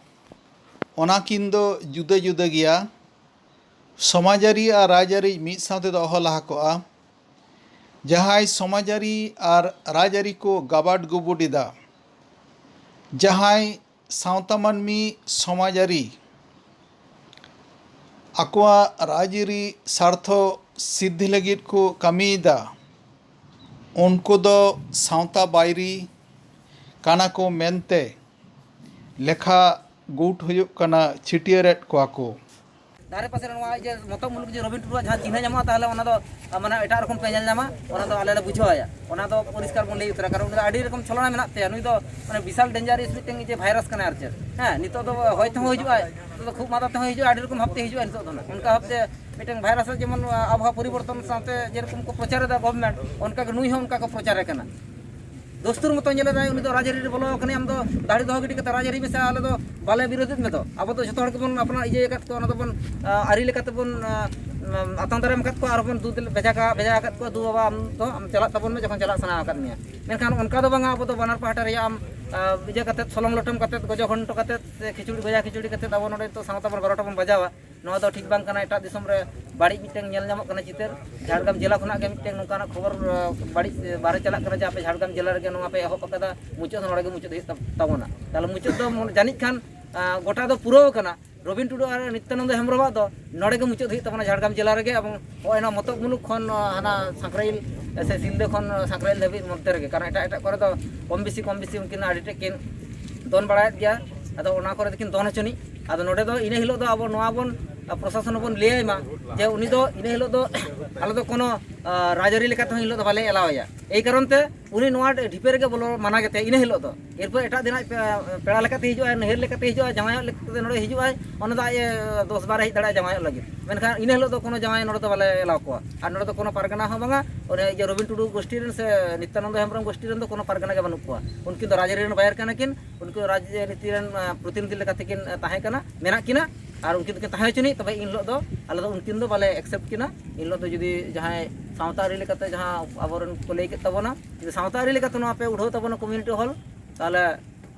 ᱚᱱᱟ ᱠᱤᱱ ᱫᱚ ᱡᱩᱫᱟᱹ ᱡᱩᱫᱟᱹ ᱜᱮᱭᱟ᱾ ᱥᱚᱢᱟᱡᱟᱨᱤ ᱟᱨ ᱨᱟᱡᱽᱟᱹᱨᱤ ᱢᱤᱫ ᱥᱟᱶ ᱛᱮᱫᱚ ᱚᱦᱚ ᱞᱟᱦᱟ ᱠᱚᱜᱼᱟ᱾ ᱡᱟᱦᱟᱸᱭ ᱥᱚᱢᱟᱡᱟᱨᱤ ᱟᱨ ᱨᱟᱡᱽᱟᱹᱨᱤ ᱠᱚ ᱜᱟᱵᱟᱰ ᱜᱩᱵᱩᱰ ᱮᱫᱟ, ᱡᱟᱦᱟᱸᱭ ᱥᱟᱶᱛᱟ ᱢᱟᱹᱱᱢᱤ ᱥᱚᱢᱟᱡᱽᱟᱹᱨᱤ ᱟᱠᱚᱣᱟᱜ ᱨᱟᱡᱽᱟᱹᱨᱤ ᱥᱟᱨᱛᱷᱚ ᱥᱤᱫᱽᱫᱷᱤ ᱞᱟᱹᱜᱤᱫ ᱠᱚ ᱠᱟᱹᱢᱤᱭᱮᱫᱟ, ᱩᱱᱠᱩ ᱫᱚ ᱥᱟᱶᱛᱟ ᱵᱟᱹᱭᱨᱤ ᱠᱟᱱᱟ ᱠᱚ ᱢᱮᱱᱛᱮ ᱞᱮᱠᱷᱟ ᱜᱩᱴ ᱦᱩᱭᱩᱜ ᱠᱟᱱᱟ, ᱪᱷᱟᱹᱴᱭᱟᱹᱨᱮᱫ ᱠᱚᱣᱟ ᱠᱚ᱾ ᱫᱷᱟᱨᱮ ᱯᱟᱥᱮ ᱨᱮ ᱱᱚᱣᱟ ᱡᱮ ᱢᱚᱛᱚ ᱢᱩᱞᱩᱠ ᱡᱮ ᱨᱚᱵᱤᱱ ᱴᱩᱰᱩᱣᱟᱜ ᱡᱟᱦᱟᱸ ᱪᱤᱱᱦᱟᱹ ᱧᱟᱢᱚᱜᱼᱟ, ᱛᱟᱦᱚᱞᱮ ᱚᱱᱟ ᱫᱚ, ᱟ, ᱢᱟᱱᱮ ᱮᱴᱟᱜ ᱨᱚᱠᱚᱢ ᱯᱮ ᱧᱮᱞ ᱧᱟᱢᱟ, ᱚᱱᱟ ᱫᱚ ᱟᱞᱮ ᱞᱮ ᱵᱩᱡᱷᱟᱹᱣ ᱟᱭᱟ᱾ ᱚᱱᱟ ᱫᱚ ᱯᱚᱨᱤᱥᱠᱟᱨ ᱵᱚᱱ ᱞᱟᱹᱭ ᱩᱛᱟᱹᱨᱟ, ᱠᱟᱨᱚᱱ ᱩᱱᱤ ᱫᱚ ᱟᱹᱰᱤ ᱨᱚᱠᱚᱢ ᱪᱷᱚᱞᱚᱱᱟ ᱢᱮᱱᱟᱜ ᱛᱟᱭᱟ᱾ ᱱᱩᱭ ᱫᱚ ᱢᱟᱱᱮ ᱵᱤᱥᱟᱞ dangerous ᱢᱤᱫᱴᱮᱱ ᱡᱮ virus ᱠᱟᱱᱟᱭ ᱟᱨ ᱪᱮᱫ᱾ ᱦᱮᱸ, ᱱᱤᱛᱚᱜ ᱫᱚ ᱦᱚᱭ ᱛᱮᱦᱚᱸ ᱦᱤᱡᱩᱜᱼᱟᱭ, ᱱᱤᱛᱚᱜ ᱫᱚ ᱠᱷᱩᱜ ᱢᱟᱫᱟ ᱛᱮᱦᱚᱸ ᱦᱤᱡᱩᱜᱼᱟ, ᱟᱹᱰᱤ ᱨᱚᱠᱚᱢ ᱵᱷᱟᱵᱽᱛᱮ ᱦᱤᱡᱩᱜᱼᱟ ᱱᱤᱛᱚᱜ ᱫᱚ ᱱᱟᱜ᱾ ᱚᱱᱠᱟ ᱵᱷᱟᱵᱽᱛᱮ ᱢᱤᱫᱴᱮᱱ virus ᱡᱮᱢᱚᱱ ᱟᱵᱚᱦᱟᱣᱟ ᱯᱚᱨᱤᱵᱚᱨᱛᱚᱱ ᱥᱟᱶᱛᱮ ᱡᱮᱨᱚᱠᱚᱢ ᱠᱚ ᱯᱨᱚᱪᱟᱨᱮᱫᱟ government, ᱚᱱᱠᱟ ᱜᱮ ᱱᱩᱭ ᱦᱚᱸ ᱚᱱᱠᱟ ᱠᱚ ᱯᱨᱚᱪᱟᱨᱮ ᱠᱟᱱᱟ᱾ ᱫᱚᱥᱛᱩᱨ ᱢᱚᱛᱚ ᱧᱮᱞᱮᱫᱟᱭ, ᱩᱱᱤ ᱫᱚ ᱨᱟᱡᱽᱟᱹᱨᱤ ᱨᱮ ᱵᱚᱞᱚ ᱟᱠᱟᱱᱟᱭ, ᱟᱢ ᱫᱚ ᱫᱟᱲᱮ ᱫᱚᱦᱚ ᱜᱤᱰᱤ ᱠᱟᱛᱮ ᱨᱟᱡᱽᱟᱹᱨᱤ ᱢᱮᱥᱮ, ᱟᱞᱮ ᱫᱚ ᱵᱟᱞᱮ ᱵᱤᱨᱳᱫᱮᱫ ᱢᱮ ᱫᱚ᱾ ᱟᱵᱚ ᱫᱚ ᱡᱚᱛᱚ ᱦᱚᱲ ᱜᱮᱵᱚᱱ ᱟᱯᱱᱟᱨ ᱤᱭᱟᱹ ᱟᱠᱟᱫ ᱠᱚᱣᱟ, ᱚᱱᱟ ᱫᱚᱵᱚᱱ ᱟᱹᱨᱤ ᱞᱮᱠᱟᱛᱮᱵᱚᱱ ᱟᱛᱟᱝ ᱫᱟᱨᱟᱢ ᱟᱠᱟᱫ ᱠᱚᱣᱟ, ᱟᱨ ᱵᱚᱱ ᱫᱩ ᱫᱤᱞ ᱵᱷᱮᱡᱟ ᱠᱟᱜ ᱵᱷᱮᱡᱟ ᱟᱠᱟᱫ ᱠᱚᱣᱟ, ᱫᱩ ᱵᱟᱵᱟ ᱟᱢ ᱫᱚ ᱟᱢ ᱪᱟᱞᱟᱜ ᱛᱟᱵᱚᱱ ᱢᱮ ᱡᱚᱠᱷᱚᱱ ᱪᱟᱞᱟᱜ ᱥᱟᱱᱟ ᱟᱠᱟᱫ ᱢᱮᱭᱟ᱾ ᱢᱮᱱᱠᱷᱟᱱ ᱚᱱᱠᱟ ᱫᱚ ᱵᱟᱝᱟ, ᱟᱵᱚ ᱫᱚ ᱵᱟᱱᱟᱨ ᱯᱟᱦᱴᱟ ᱨᱮᱭᱟᱜ ᱟᱢ ᱤᱭᱟᱹ ᱠᱟᱛᱮ, ᱥᱚᱞᱚᱝ ᱞᱚᱴᱚᱢ ᱠᱟᱛᱮ, ᱜᱚᱡᱚ ᱜᱷᱚᱱᱴᱚ ᱠᱟᱛᱮ, ᱥᱮ ᱠᱷᱤᱪᱩᱲᱤ ᱜᱚᱡᱟ ᱠᱷᱤᱪᱩᱲᱤ ᱠᱟᱛᱮ ᱟᱵᱚ ᱱᱚᱰᱮ ᱱᱤᱛᱚᱜ ᱥᱟᱶᱛᱟ ᱵᱚᱱ ᱵᱟᱨᱚᱴᱟ ᱵᱚᱱ ᱵᱟᱡᱟᱣᱟ᱾ ᱱᱚᱣᱟ ᱫᱚ ᱴᱷᱤᱠ ᱵᱟᱝ ᱠᱟᱱᱟ᱾ ᱮᱴᱟᱜ ᱫᱤᱥᱚᱢ ᱨᱮ ᱵᱟᱹᱲᱤᱡ ᱢᱤᱫᱴᱟᱝ ᱧᱮᱞ ᱧᱟᱢᱚᱜ ᱠᱟᱱᱟ ᱪᱤᱛᱟᱹᱨ᱾ ᱡᱷᱟᱲᱜᱨᱟᱢ ᱡᱮᱞᱟ ᱠᱷᱚᱱᱟᱜ ᱜᱮ ᱢᱤᱫᱴᱟᱝ ᱱᱚᱝᱠᱟᱱᱟᱜ ᱠᱷᱚᱵᱚᱨ ᱵᱟᱹᱲᱤᱡ ᱵᱟᱦᱨᱮ ᱪᱟᱞᱟᱜ ᱠᱟᱱᱟ ᱡᱮ ᱟᱯᱮ ᱡᱷᱟᱲᱜᱨᱟᱢ ᱡᱮᱞᱟ ᱨᱮᱜᱮ ᱱᱚᱣᱟ ᱯᱮ ᱮᱦᱚᱵ ᱟᱠᱟᱫᱟ, ᱢᱩᱪᱟᱹᱫ ᱦᱚᱸ ᱱᱚᱰᱮ ᱜᱮ ᱢᱩᱪᱟᱹᱫ ᱦᱩᱭᱩᱜ ᱛᱟᱵᱚᱱᱟ᱾ ᱛᱟᱦᱚᱞᱮ ᱢᱩᱪᱟᱹᱫ ᱫᱚ ᱡᱟᱹᱱᱤᱡ ᱠᱷᱟᱱ ᱜᱚᱴᱟ ᱫᱚ ᱯᱩᱨᱟᱹᱣ ᱟᱠᱟᱱᱟ᱾ ᱨᱚᱵᱤᱱ ᱴᱩᱰᱩ ᱟᱨ ᱱᱤᱛᱭᱟᱱᱚᱱᱫᱚ ᱦᱮᱢᱵᱨᱚᱢᱟᱜ ᱫᱚ ᱱᱚᱰᱮ ᱜᱮ ᱢᱩᱪᱟᱹᱫ ᱦᱩᱭᱩᱜ ᱛᱟᱵᱚᱱᱟ ᱡᱷᱟᱲᱜᱨᱟᱢ ᱡᱮᱞᱟ ᱨᱮᱜᱮ, ᱮᱵᱚᱝ ᱱᱚᱜᱼᱚᱭ ᱱᱚᱣᱟ ᱢᱚᱛᱚᱠ ᱢᱩᱞᱩᱠ ᱠᱷᱚᱱ ᱦᱟᱱᱟ ᱥᱟᱸᱠᱨᱟᱭᱤᱞ ᱥᱮ ᱥᱤᱞᱫᱟᱹ ᱠᱷᱚᱱ ᱥᱟᱸᱠᱨᱟᱭᱤᱞ ᱫᱷᱟᱹᱵᱤᱡ ᱢᱚᱫᱽᱫᱷᱮ ᱨᱮᱜᱮ, ᱠᱟᱨᱚᱱ ᱮᱴᱟᱜ ᱮᱴᱟᱜ ᱠᱚᱨᱮ ᱫᱚ ᱠᱚᱢ ᱵᱮᱥᱤ ᱠᱚᱢ ᱵᱮᱥᱤ ᱩᱱᱠᱤᱱ ᱟᱹᱰᱤ ᱴᱷᱮᱡ ᱠᱤᱱ ᱫᱚᱱ ᱵᱟᱲᱟᱭᱮᱫ ᱜᱮᱭᱟ᱾ ᱟᱫᱚ ᱚᱱᱟ ᱠᱚᱨᱮ ᱫᱚᱠᱤᱱ ᱫᱚᱱ ᱦᱚᱪᱚᱱᱤᱡ᱾ ᱟᱫᱚ ᱱᱚᱰᱮ ᱫᱚ ᱤᱱᱟᱹ ᱦᱤᱞᱳᱜ ᱫᱚ ᱟᱵᱚ ᱱᱚᱣᱟ ᱵᱚᱱ ᱯᱨᱚᱥᱟᱥᱚᱱ ᱦᱚᱸᱵᱚᱱ ᱞᱟᱹᱭᱟᱭ ᱢᱟ ᱡᱮ ᱩᱱᱤ ᱫᱚ ᱤᱱᱟᱹ ᱦᱤᱞᱳᱜ ᱫᱚ ᱟᱞᱮ ᱫᱚ ᱠᱳᱱᱳ ᱨᱟᱡᱽᱟᱹᱨᱤ ᱞᱮᱠᱟᱛᱮ ᱦᱚᱸ ᱤᱱ ᱦᱤᱞᱳᱜ ᱫᱚ ᱵᱟᱞᱮ ᱮᱞᱟᱣ ᱟᱭᱟ᱾ ᱮᱭ ᱠᱟᱨᱚᱱ ᱛᱮ ᱩᱱᱤ ᱱᱚᱣᱟ ᱰᱷᱤᱯᱟᱹ ᱨᱮᱜᱮ ᱵᱚᱞᱚ ᱢᱟᱱᱟ ᱜᱮᱛᱮ ᱤᱱᱟᱹ ᱦᱤᱞᱳᱜ ᱫᱚ᱾ ᱮᱨᱯᱚᱨ ᱮᱴᱟᱜ ᱫᱤᱱ ᱟᱡ ᱯᱮ- ᱯᱮᱲᱟ ᱞᱮᱠᱟᱛᱮ ᱦᱤᱡᱩᱜᱼᱟᱭ, ᱱᱟᱹᱦᱟᱹᱨ ᱞᱮᱠᱟᱛᱮ ᱦᱤᱡᱩᱜᱼᱟᱭ, ᱡᱟᱶᱟᱭᱚᱜ ᱞᱮᱠᱟᱛᱮ ᱱᱚᱰᱮ ᱦᱤᱡᱩᱜᱼᱟᱭ, ᱚᱱᱟ ᱫᱚ ᱟᱡ ᱮ ᱫᱚᱥ ᱵᱟᱨ ᱦᱮᱡ ᱫᱟᱲᱮᱭᱟᱜᱼᱟ ᱡᱟᱶᱟᱭᱚᱜ ᱞᱟᱹᱜᱤᱫ᱾ ᱢᱮᱱᱠᱷᱟᱱ ᱤᱱᱟᱹ ᱦᱤᱞᱳᱜ ᱫᱚ ᱠᱳᱱᱳ ᱡᱟᱶᱟᱭ ᱱᱚᱰᱮ ᱫᱚ ᱵᱟᱞᱮ ᱮᱞᱟᱣ ᱠᱚᱣᱟ᱾ ᱟᱨ ᱱᱚᱰᱮ ᱫᱚ ᱠᱳᱱᱳ ᱯᱟᱨᱜᱟᱱᱟ ᱦᱚᱸ ᱵᱟᱝᱟ᱾ ᱚᱱᱮ ᱤᱭᱟᱹ ᱨᱚᱵᱤᱱ ᱴᱩᱰᱩ ᱜᱳᱥᱴᱤ ᱨᱮᱱ ᱥᱮ ᱱᱤᱛᱭᱟᱱᱚᱱᱫᱚ ᱦᱮᱢᱵᱨᱚᱢ ᱜᱳᱥᱴᱤ ᱨᱮᱱ ᱫᱚ ᱠᱳᱱᱳ ᱯᱟᱨᱜᱟᱱᱟ ᱜᱮ ᱵᱟᱹᱱᱩᱜ ᱠᱚᱣᱟ᱾ ᱩᱱᱠᱤᱱ ᱫᱚ ᱨᱟᱡᱽᱟᱹᱨᱤ ᱨᱮᱱ ᱵᱟᱭᱟᱨ ᱠᱟᱱᱟ ᱠᱤᱱ, ᱩᱱᱠᱤᱱ ᱨᱟᱡᱽᱱᱤᱛᱤ ᱨᱮᱱ ᱯᱨᱚᱛᱤᱱᱤᱫᱷᱤ ᱞᱮᱠᱟ ᱛᱮᱠᱤᱱ ᱛᱟᱦᱮᱸ ᱠᱟᱱᱟ, ᱢᱮᱱᱟᱜ ᱠᱤᱱᱟ᱾ ᱟᱨ ᱩᱱᱠᱤᱱ ᱫᱚᱠᱤᱱ ᱛᱟᱦᱮᱸ ᱦᱚᱪᱚᱱᱤᱡ, ᱛᱚᱵᱮ ᱤᱱ ᱦᱤᱞᱳᱜ ᱫᱚ ᱟᱞᱮ ᱫᱚ ᱩᱱᱠᱤᱱ ᱫᱚ ᱵᱟᱞᱮ ᱮᱠᱥᱮᱯᱴ ᱠᱤᱱᱟ᱾ ᱤᱱ ᱦᱤᱞᱳᱜ ᱫᱚ ᱡᱩᱫᱤ ᱡᱟᱦᱟᱸᱭ ᱥᱟᱶᱛᱟ ᱟᱹᱨᱤ ᱞᱮᱠᱟᱛᱮ ᱡᱟᱦᱟᱸ ᱟᱵᱚᱨᱮᱱ ᱠᱚ ᱞᱟᱹᱭ ᱠᱮᱫ ᱛᱟᱵᱚᱱᱟ, ᱡᱩᱫᱤ ᱥᱟᱶᱛᱟ ᱟᱹᱨᱤ ᱞᱮᱠᱟᱛᱮ ᱱᱚᱣᱟ ᱯᱮ ᱩᱰᱷᱟᱹᱣ ᱛᱟᱵᱚᱱᱟ ᱠᱚᱢᱤᱭᱩᱱᱤᱴᱤ ᱦᱚᱞ, ᱛᱟᱦᱚᱞᱮ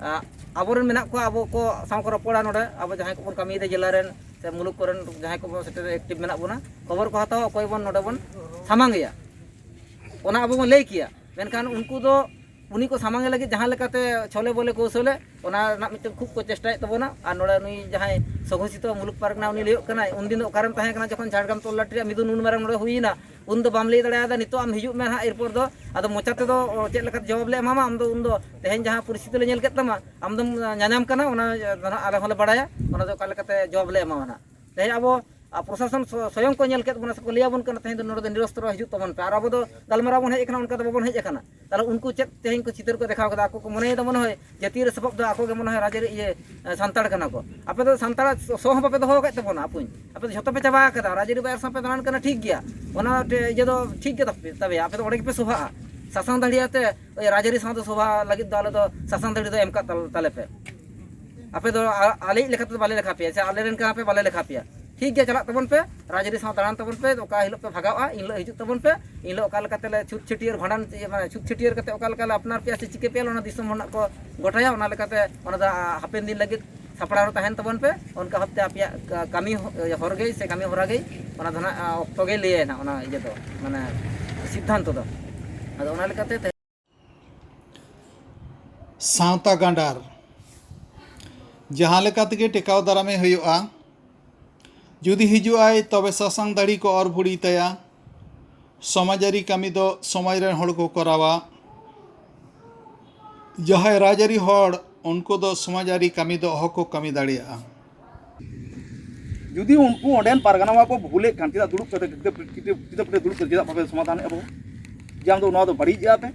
ᱟᱵᱚᱨᱮᱱ ᱢᱮᱱᱟᱜ ᱠᱚᱣᱟ, ᱟᱵᱚ ᱠᱚ ᱥᱟᱶ ᱠᱚ ᱨᱚᱯᱚᱲᱟ ᱱᱚᱰᱮ, ᱟᱵᱚ ᱡᱟᱦᱟᱸᱭ ᱠᱚᱵᱚᱱ ᱠᱟᱹᱢᱤᱭᱮᱫᱟ ᱡᱮᱞᱟ ᱨᱮᱱ ᱥᱮ ᱢᱩᱞᱩᱠ ᱠᱚᱨᱮᱱ ᱡᱟᱦᱟᱸᱭ ᱠᱚᱵᱚᱱ ᱥᱮᱴᱮᱨ ᱮᱠᱴᱤᱵᱷ ᱢᱮᱱᱟᱜ ᱵᱚᱱᱟ, ᱠᱷᱚᱵᱚᱨ ᱠᱚ ᱦᱟᱛᱟᱣᱟ, ᱚᱠᱚᱭ ᱵᱚᱱ ᱱᱚᱰᱮ ᱵᱚᱱ ᱥᱟᱢᱟᱝ ᱮᱭᱟ, ᱚᱱᱟ ᱟᱵᱚ ᱵᱚᱱ ᱞᱟᱹᱭ ᱠᱮᱭᱟ᱾ ᱢᱮᱱᱠᱷᱟᱱ ᱩᱱᱠᱩ ᱫᱚ ᱩᱱᱤ ᱠᱚ ᱥᱟᱢᱟᱝ ᱮ ᱞᱟᱹᱜᱤᱫ ᱡᱟᱦᱟᱸ ᱞᱮᱠᱟᱛᱮ ᱪᱷᱚᱞᱮ ᱵᱚᱞᱮ ᱠᱚᱣᱥᱚᱞᱮ, ᱚᱱᱟ ᱨᱮᱱᱟᱜ ᱢᱤᱫᱴᱮᱱ ᱠᱷᱩᱵ ᱠᱚ ᱪᱮᱥᱴᱟᱭᱮᱫ ᱛᱟᱵᱚᱱᱟ᱾ ᱟᱨ ᱱᱚᱰᱮ ᱱᱩᱭ ᱡᱟᱦᱟᱸᱭ ᱥᱚᱜᱷᱳᱥᱤᱛᱚ ᱢᱩᱞᱩᱠ ᱯᱟᱨᱜᱟᱱᱟ, ᱩᱱᱤ ᱞᱟᱹᱭᱚᱜ ᱠᱟᱱᱟᱭ, ᱩᱱᱫᱤᱱ ᱫᱚ ᱚᱠᱟᱨᱮᱢ ᱛᱟᱦᱮᱸ ᱠᱟᱱᱟ ᱡᱚᱠᱷᱚᱱ ᱡᱷᱟᱲᱜᱨᱟᱢ ᱛᱚᱞᱞᱟᱴ ᱨᱮᱭᱟᱜ ᱢᱤᱫᱩᱱ ᱱᱩᱱ ᱢᱟᱨᱟᱝ ᱱᱚᱰᱮ ᱦᱩᱭᱮᱱᱟ? ᱩᱱ ᱫᱚ ᱵᱟᱢ ᱞᱟᱹᱭ ᱫᱟᱲᱮᱭᱟᱫᱟ, ᱱᱤᱛᱚᱜ ᱟᱢ ᱦᱤᱡᱩᱜ ᱢᱮ ᱦᱟᱸᱜ, ᱮᱨᱯᱚᱨ ᱫᱚ ᱟᱫᱚ ᱢᱚᱪᱟ ᱛᱮᱫᱚ ᱪᱮᱫ ᱞᱮᱠᱟᱛᱮ ᱡᱚᱵᱟᱵ ᱞᱮ ᱮᱢᱟᱢᱟ? ᱟᱢ ᱫᱚ ᱩᱱ ᱫᱚ ᱛᱮᱦᱮᱧ ᱡᱟᱦᱟᱸ ᱯᱚᱨᱤᱥᱛᱷᱤᱛᱤ ᱞᱮ ᱧᱮᱞ ᱠᱮᱫ ᱛᱟᱢᱟ, ᱟᱢ ᱫᱚᱢ ᱧᱟᱧᱟᱢ ᱠᱟᱱᱟ, ᱚᱱᱟ ᱫᱚ ᱦᱟᱸᱜ ᱟᱞᱮ ᱦᱚᱸᱞᱮ ᱵᱟᱲᱟᱭᱟ, ᱚᱱᱟ ᱫᱚ ᱚᱠᱟ ᱞᱮᱠᱟᱛᱮ ᱡᱚᱵᱟᱵ ᱞᱮ ᱮᱢᱟᱢᱟ ᱦᱟᱸᱜ᱾ ᱛᱮᱦᱮᱧ ᱟᱵᱚ ᱟᱨ ᱯᱨᱚᱥᱟᱥᱚᱱ ᱥᱚ- ᱥᱚᱭᱚᱝ ᱠᱚ ᱧᱮᱞ ᱠᱮᱫ ᱵᱚᱱᱟ ᱥᱮᱠᱚ ᱞᱟᱹᱭᱟᱵᱚᱱ ᱠᱟᱱᱟ, ᱛᱮᱦᱮᱧ ᱫᱚ ᱱᱚᱰᱮ ᱫᱚ ᱱᱤᱨᱚᱥᱛᱨᱚ ᱦᱤᱡᱩᱜ ᱛᱟᱵᱚᱱ ᱯᱮ, ᱟᱨ ᱟᱵᱚ ᱫᱚ ᱜᱟᱞᱢᱟᱨᱟᱣ ᱵᱚᱱ ᱦᱮᱡ ᱟᱠᱟᱱᱟ, ᱚᱱᱠᱟ ᱫᱚ ᱵᱟᱵᱚᱱ ᱦᱮᱡ ᱟᱠᱟᱱᱟ᱾ ᱛᱟᱦᱚᱞᱮ ᱩᱱᱠᱩ ᱪᱮᱫ ᱛᱮᱦᱮᱧ ᱠᱚ ᱪᱤᱛᱟᱹᱨ ᱠᱚ ᱫᱮᱠᱷᱟᱣ ᱠᱮᱫᱟ? ᱟᱠᱚ ᱠᱚ ᱢᱚᱱᱮᱭᱮᱫᱟ ᱢᱚᱱᱮ ᱦᱚᱭ ᱡᱟᱹᱛᱤ ᱨᱮ ᱥᱟᱯᱟᱵ ᱫᱚ ᱟᱠᱚ ᱜᱮ ᱢᱚᱱᱮ ᱦᱚᱭ ᱨᱟᱡᱽᱟᱹᱨᱤ ᱤᱭᱟᱹ ᱮ, ᱥᱟᱱᱛᱟᱲ ᱠᱟᱱᱟ ᱠᱚ᱾ ᱟᱯᱮ ᱫᱚ ᱥᱟᱱᱛᱟᱲᱟᱜ ᱥᱚ ᱦᱚᱸ ᱵᱟᱯᱮ ᱫᱚᱦᱚ ᱟᱠᱟᱫ ᱛᱟᱵᱚᱱᱟ ᱟᱯᱩᱧ, ᱟᱯᱮ ᱫᱚ ᱡᱷᱚᱛᱚ ᱯᱮ ᱪᱟᱵᱟ ᱟᱠᱟᱫᱟ, ᱨᱟᱡᱽᱟᱹᱨᱤ ᱵᱟᱭᱟᱨ ᱥᱟᱶ ᱯᱮ ᱫᱟᱬᱟᱱ ᱠᱟᱱᱟ, ᱴᱷᱤᱠ ᱜᱮᱭᱟ, ᱚᱱᱟ ᱴᱮ- ᱤᱭᱟᱹ ᱫᱚ ᱴᱷᱤᱠ ᱜᱮ ᱛᱟᱯᱮ- ᱛᱟᱯᱮᱭᱟ, ᱟᱯᱮ ᱫᱚ ᱚᱸᱰᱮ ᱜᱮᱯᱮ ᱥᱚᱵᱷᱟᱜᱼᱟ᱾ ᱥᱟᱥᱟᱝ ᱫᱟᱲᱤᱭᱟᱛᱮ ᱳᱭ ᱨᱟᱡᱽᱟᱹᱨᱤ ᱥᱟᱶᱛᱟ ᱥᱚᱵᱷᱟ ᱞᱟᱹᱜᱤᱫ ᱫᱚ ᱟᱞᱮ ᱫᱚ ᱥᱟᱥᱟᱝ ᱫᱟᱲᱤ ᱫᱚ ᱮᱢ ᱠᱟᱜ ᱛᱟᱞᱮ ᱯᱮ᱾ ᱟᱯᱮ ᱫᱚ ᱟᱞᱮᱭᱤᱡ ᱞᱮᱠᱟ ᱛᱮᱫᱚ ᱵᱟᱞᱮ ᱞᱮᱠᱷᱟ ᱯᱮᱭᱟ, ᱥᱮ ᱟᱞᱮ ᱨᱮᱱ ᱠᱟᱱᱟ ᱯᱮ, ᱵᱟᱞᱮ ᱞᱮᱠᱷᱟ ᱯᱮᱭᱟ᱾ ᱴᱷᱤᱠ ᱜᱮᱭᱟ, ᱪᱟᱞᱟᱜ ᱛᱟᱵᱚᱱ ᱯᱮ, ᱨᱟᱡᱽᱟᱹᱨᱤ ᱥᱟᱶ ᱫᱟᱬᱟᱱ ᱛᱟᱵᱚᱱ ᱯᱮ, ᱚᱠᱟ ᱦᱤᱞᱳᱜ ᱯᱮ ᱵᱷᱟᱜᱟᱜᱼᱟ, ᱤᱱ ᱦᱤᱞᱳᱜ ᱦᱤᱡᱩᱜ ᱛᱟᱵᱚᱱ ᱯᱮ᱾ ᱤᱱ ᱦᱤᱞᱳᱜ ᱚᱠᱟ ᱞᱮᱠᱟᱛᱮ ᱞᱮ ᱪᱷᱩᱛ ᱪᱷᱟᱹᱴᱭᱟᱹᱨ ᱵᱷᱟᱸᱰᱟᱱ, ᱤᱭᱟᱹ, ᱢᱟᱱᱮ ᱪᱷᱩᱛ ᱪᱷᱟᱹᱴᱭᱟᱹᱨ ᱠᱟᱛᱮ ᱚᱠᱟ ᱞᱮᱠᱟ ᱞᱮ ᱟᱯᱱᱟᱨ ᱯᱮᱭᱟ ᱥᱮ ᱪᱤᱠᱟᱹ ᱯᱮᱭᱟ, ᱚᱱᱟ ᱫᱤᱥᱚᱢ ᱦᱚᱲ ᱱᱟᱜ ᱠᱚ ᱜᱚᱴᱟᱭᱟ᱾ ᱚᱱᱟ ᱞᱮᱠᱟᱛᱮ ᱚᱱᱟ ᱫᱚ ᱦᱟᱯᱮᱱ ᱫᱤᱱ ᱞᱟᱹᱜᱤᱫ ᱥᱟᱯᱲᱟᱣ ᱨᱮ ᱛᱟᱦᱮᱱ ᱛᱟᱵᱚᱱ ᱯᱮ᱾ ᱚᱱᱠᱟ ᱵᱷᱟᱵᱛᱮ ᱟᱯᱮᱭᱟᱜ ᱠᱟᱹᱢᱤ ᱦᱚᱨ ᱜᱮ ᱥᱮ ᱠᱟᱹᱢᱤ ᱦᱚᱨᱟ ᱜᱮ ᱚᱱᱟ ᱫᱚ ᱱᱟᱜ ᱚᱠᱛᱚ ᱜᱮ ᱞᱟᱹᱭᱟᱭ ᱱᱟᱜ ᱚᱱᱟ ᱤᱭᱟᱹ ᱫᱚ, ᱢᱟᱱᱮ ᱥᱤᱫᱽᱫᱷᱟᱱᱛᱚ ᱫᱚ᱾ ᱟᱫᱚ ᱚᱱᱟ ᱞᱮᱠᱟᱛᱮ ᱛᱮᱦᱮᱧ ᱥᱟᱶᱛᱟ ᱜᱟᱸᱰᱟᱨ ᱡᱟᱦᱟᱸ ᱞᱮᱠᱟ ᱛᱮᱜᱮ ᱴᱮᱠᱟᱣ ᱫᱟᱨᱟᱢᱮ ᱦᱩᱭᱩᱜᱼᱟ᱾ ᱡᱩᱫᱤ ᱦᱤᱡᱩᱜᱼᱟᱭ, ᱛᱚᱵᱮ ᱥᱟᱥᱟᱝ ᱫᱟᱲᱤ ᱠᱚ ᱚᱨ ᱵᱷᱩᱲᱤ ᱛᱟᱭᱟ᱾ ᱥᱚᱢᱟᱡᱽᱟᱹᱨᱤ ᱠᱟᱹᱢᱤ ᱫᱚ ᱥᱚᱢᱟᱡᱽ ᱨᱮᱱ ᱦᱚᱲ ᱠᱚ ᱠᱚᱨᱟᱣᱟ᱾ ᱡᱟᱦᱟᱸᱭ ᱨᱟᱡᱽᱟᱹᱨᱤ ᱦᱚᱲ, ᱩᱱᱠᱩ ᱫᱚ ᱥᱚᱢᱟᱡᱽᱟᱹᱨᱤ ᱠᱟᱹᱢᱤ ᱫᱚ ᱚᱦᱚ ᱠᱚ ᱠᱟᱹᱢᱤ ᱫᱟᱲᱮᱭᱟᱜᱼᱟ᱾ ᱡᱩᱫᱤ ᱩᱱᱠᱩ ᱚᱸᱰᱮᱱ ᱯᱟᱨᱜᱟᱱᱟ ᱵᱟᱠᱚ ᱵᱷᱩᱞᱮᱫ ᱠᱷᱟᱱ, ᱪᱮᱫᱟᱜ ᱫᱩᱲᱩᱵ ᱠᱟᱛᱮ ᱠᱤᱛᱟᱹ ᱠᱤᱛᱟᱹ ᱠᱤᱛᱟᱹ ᱯᱤᱴᱷᱟᱹ ᱫᱩᱲᱩᱵ ᱠᱟᱛᱮ ᱪᱮᱫᱟᱜ ᱵᱟᱯᱮ ᱥᱚᱢᱟᱫᱷᱟᱱᱮᱫᱼᱟ ᱵᱟᱵᱩ? ᱡᱮ ᱟᱢ ᱫᱚ ᱱᱚᱣᱟ ᱫᱚ ᱵᱟᱹᱲᱤᱡ ᱟᱯᱮ᱾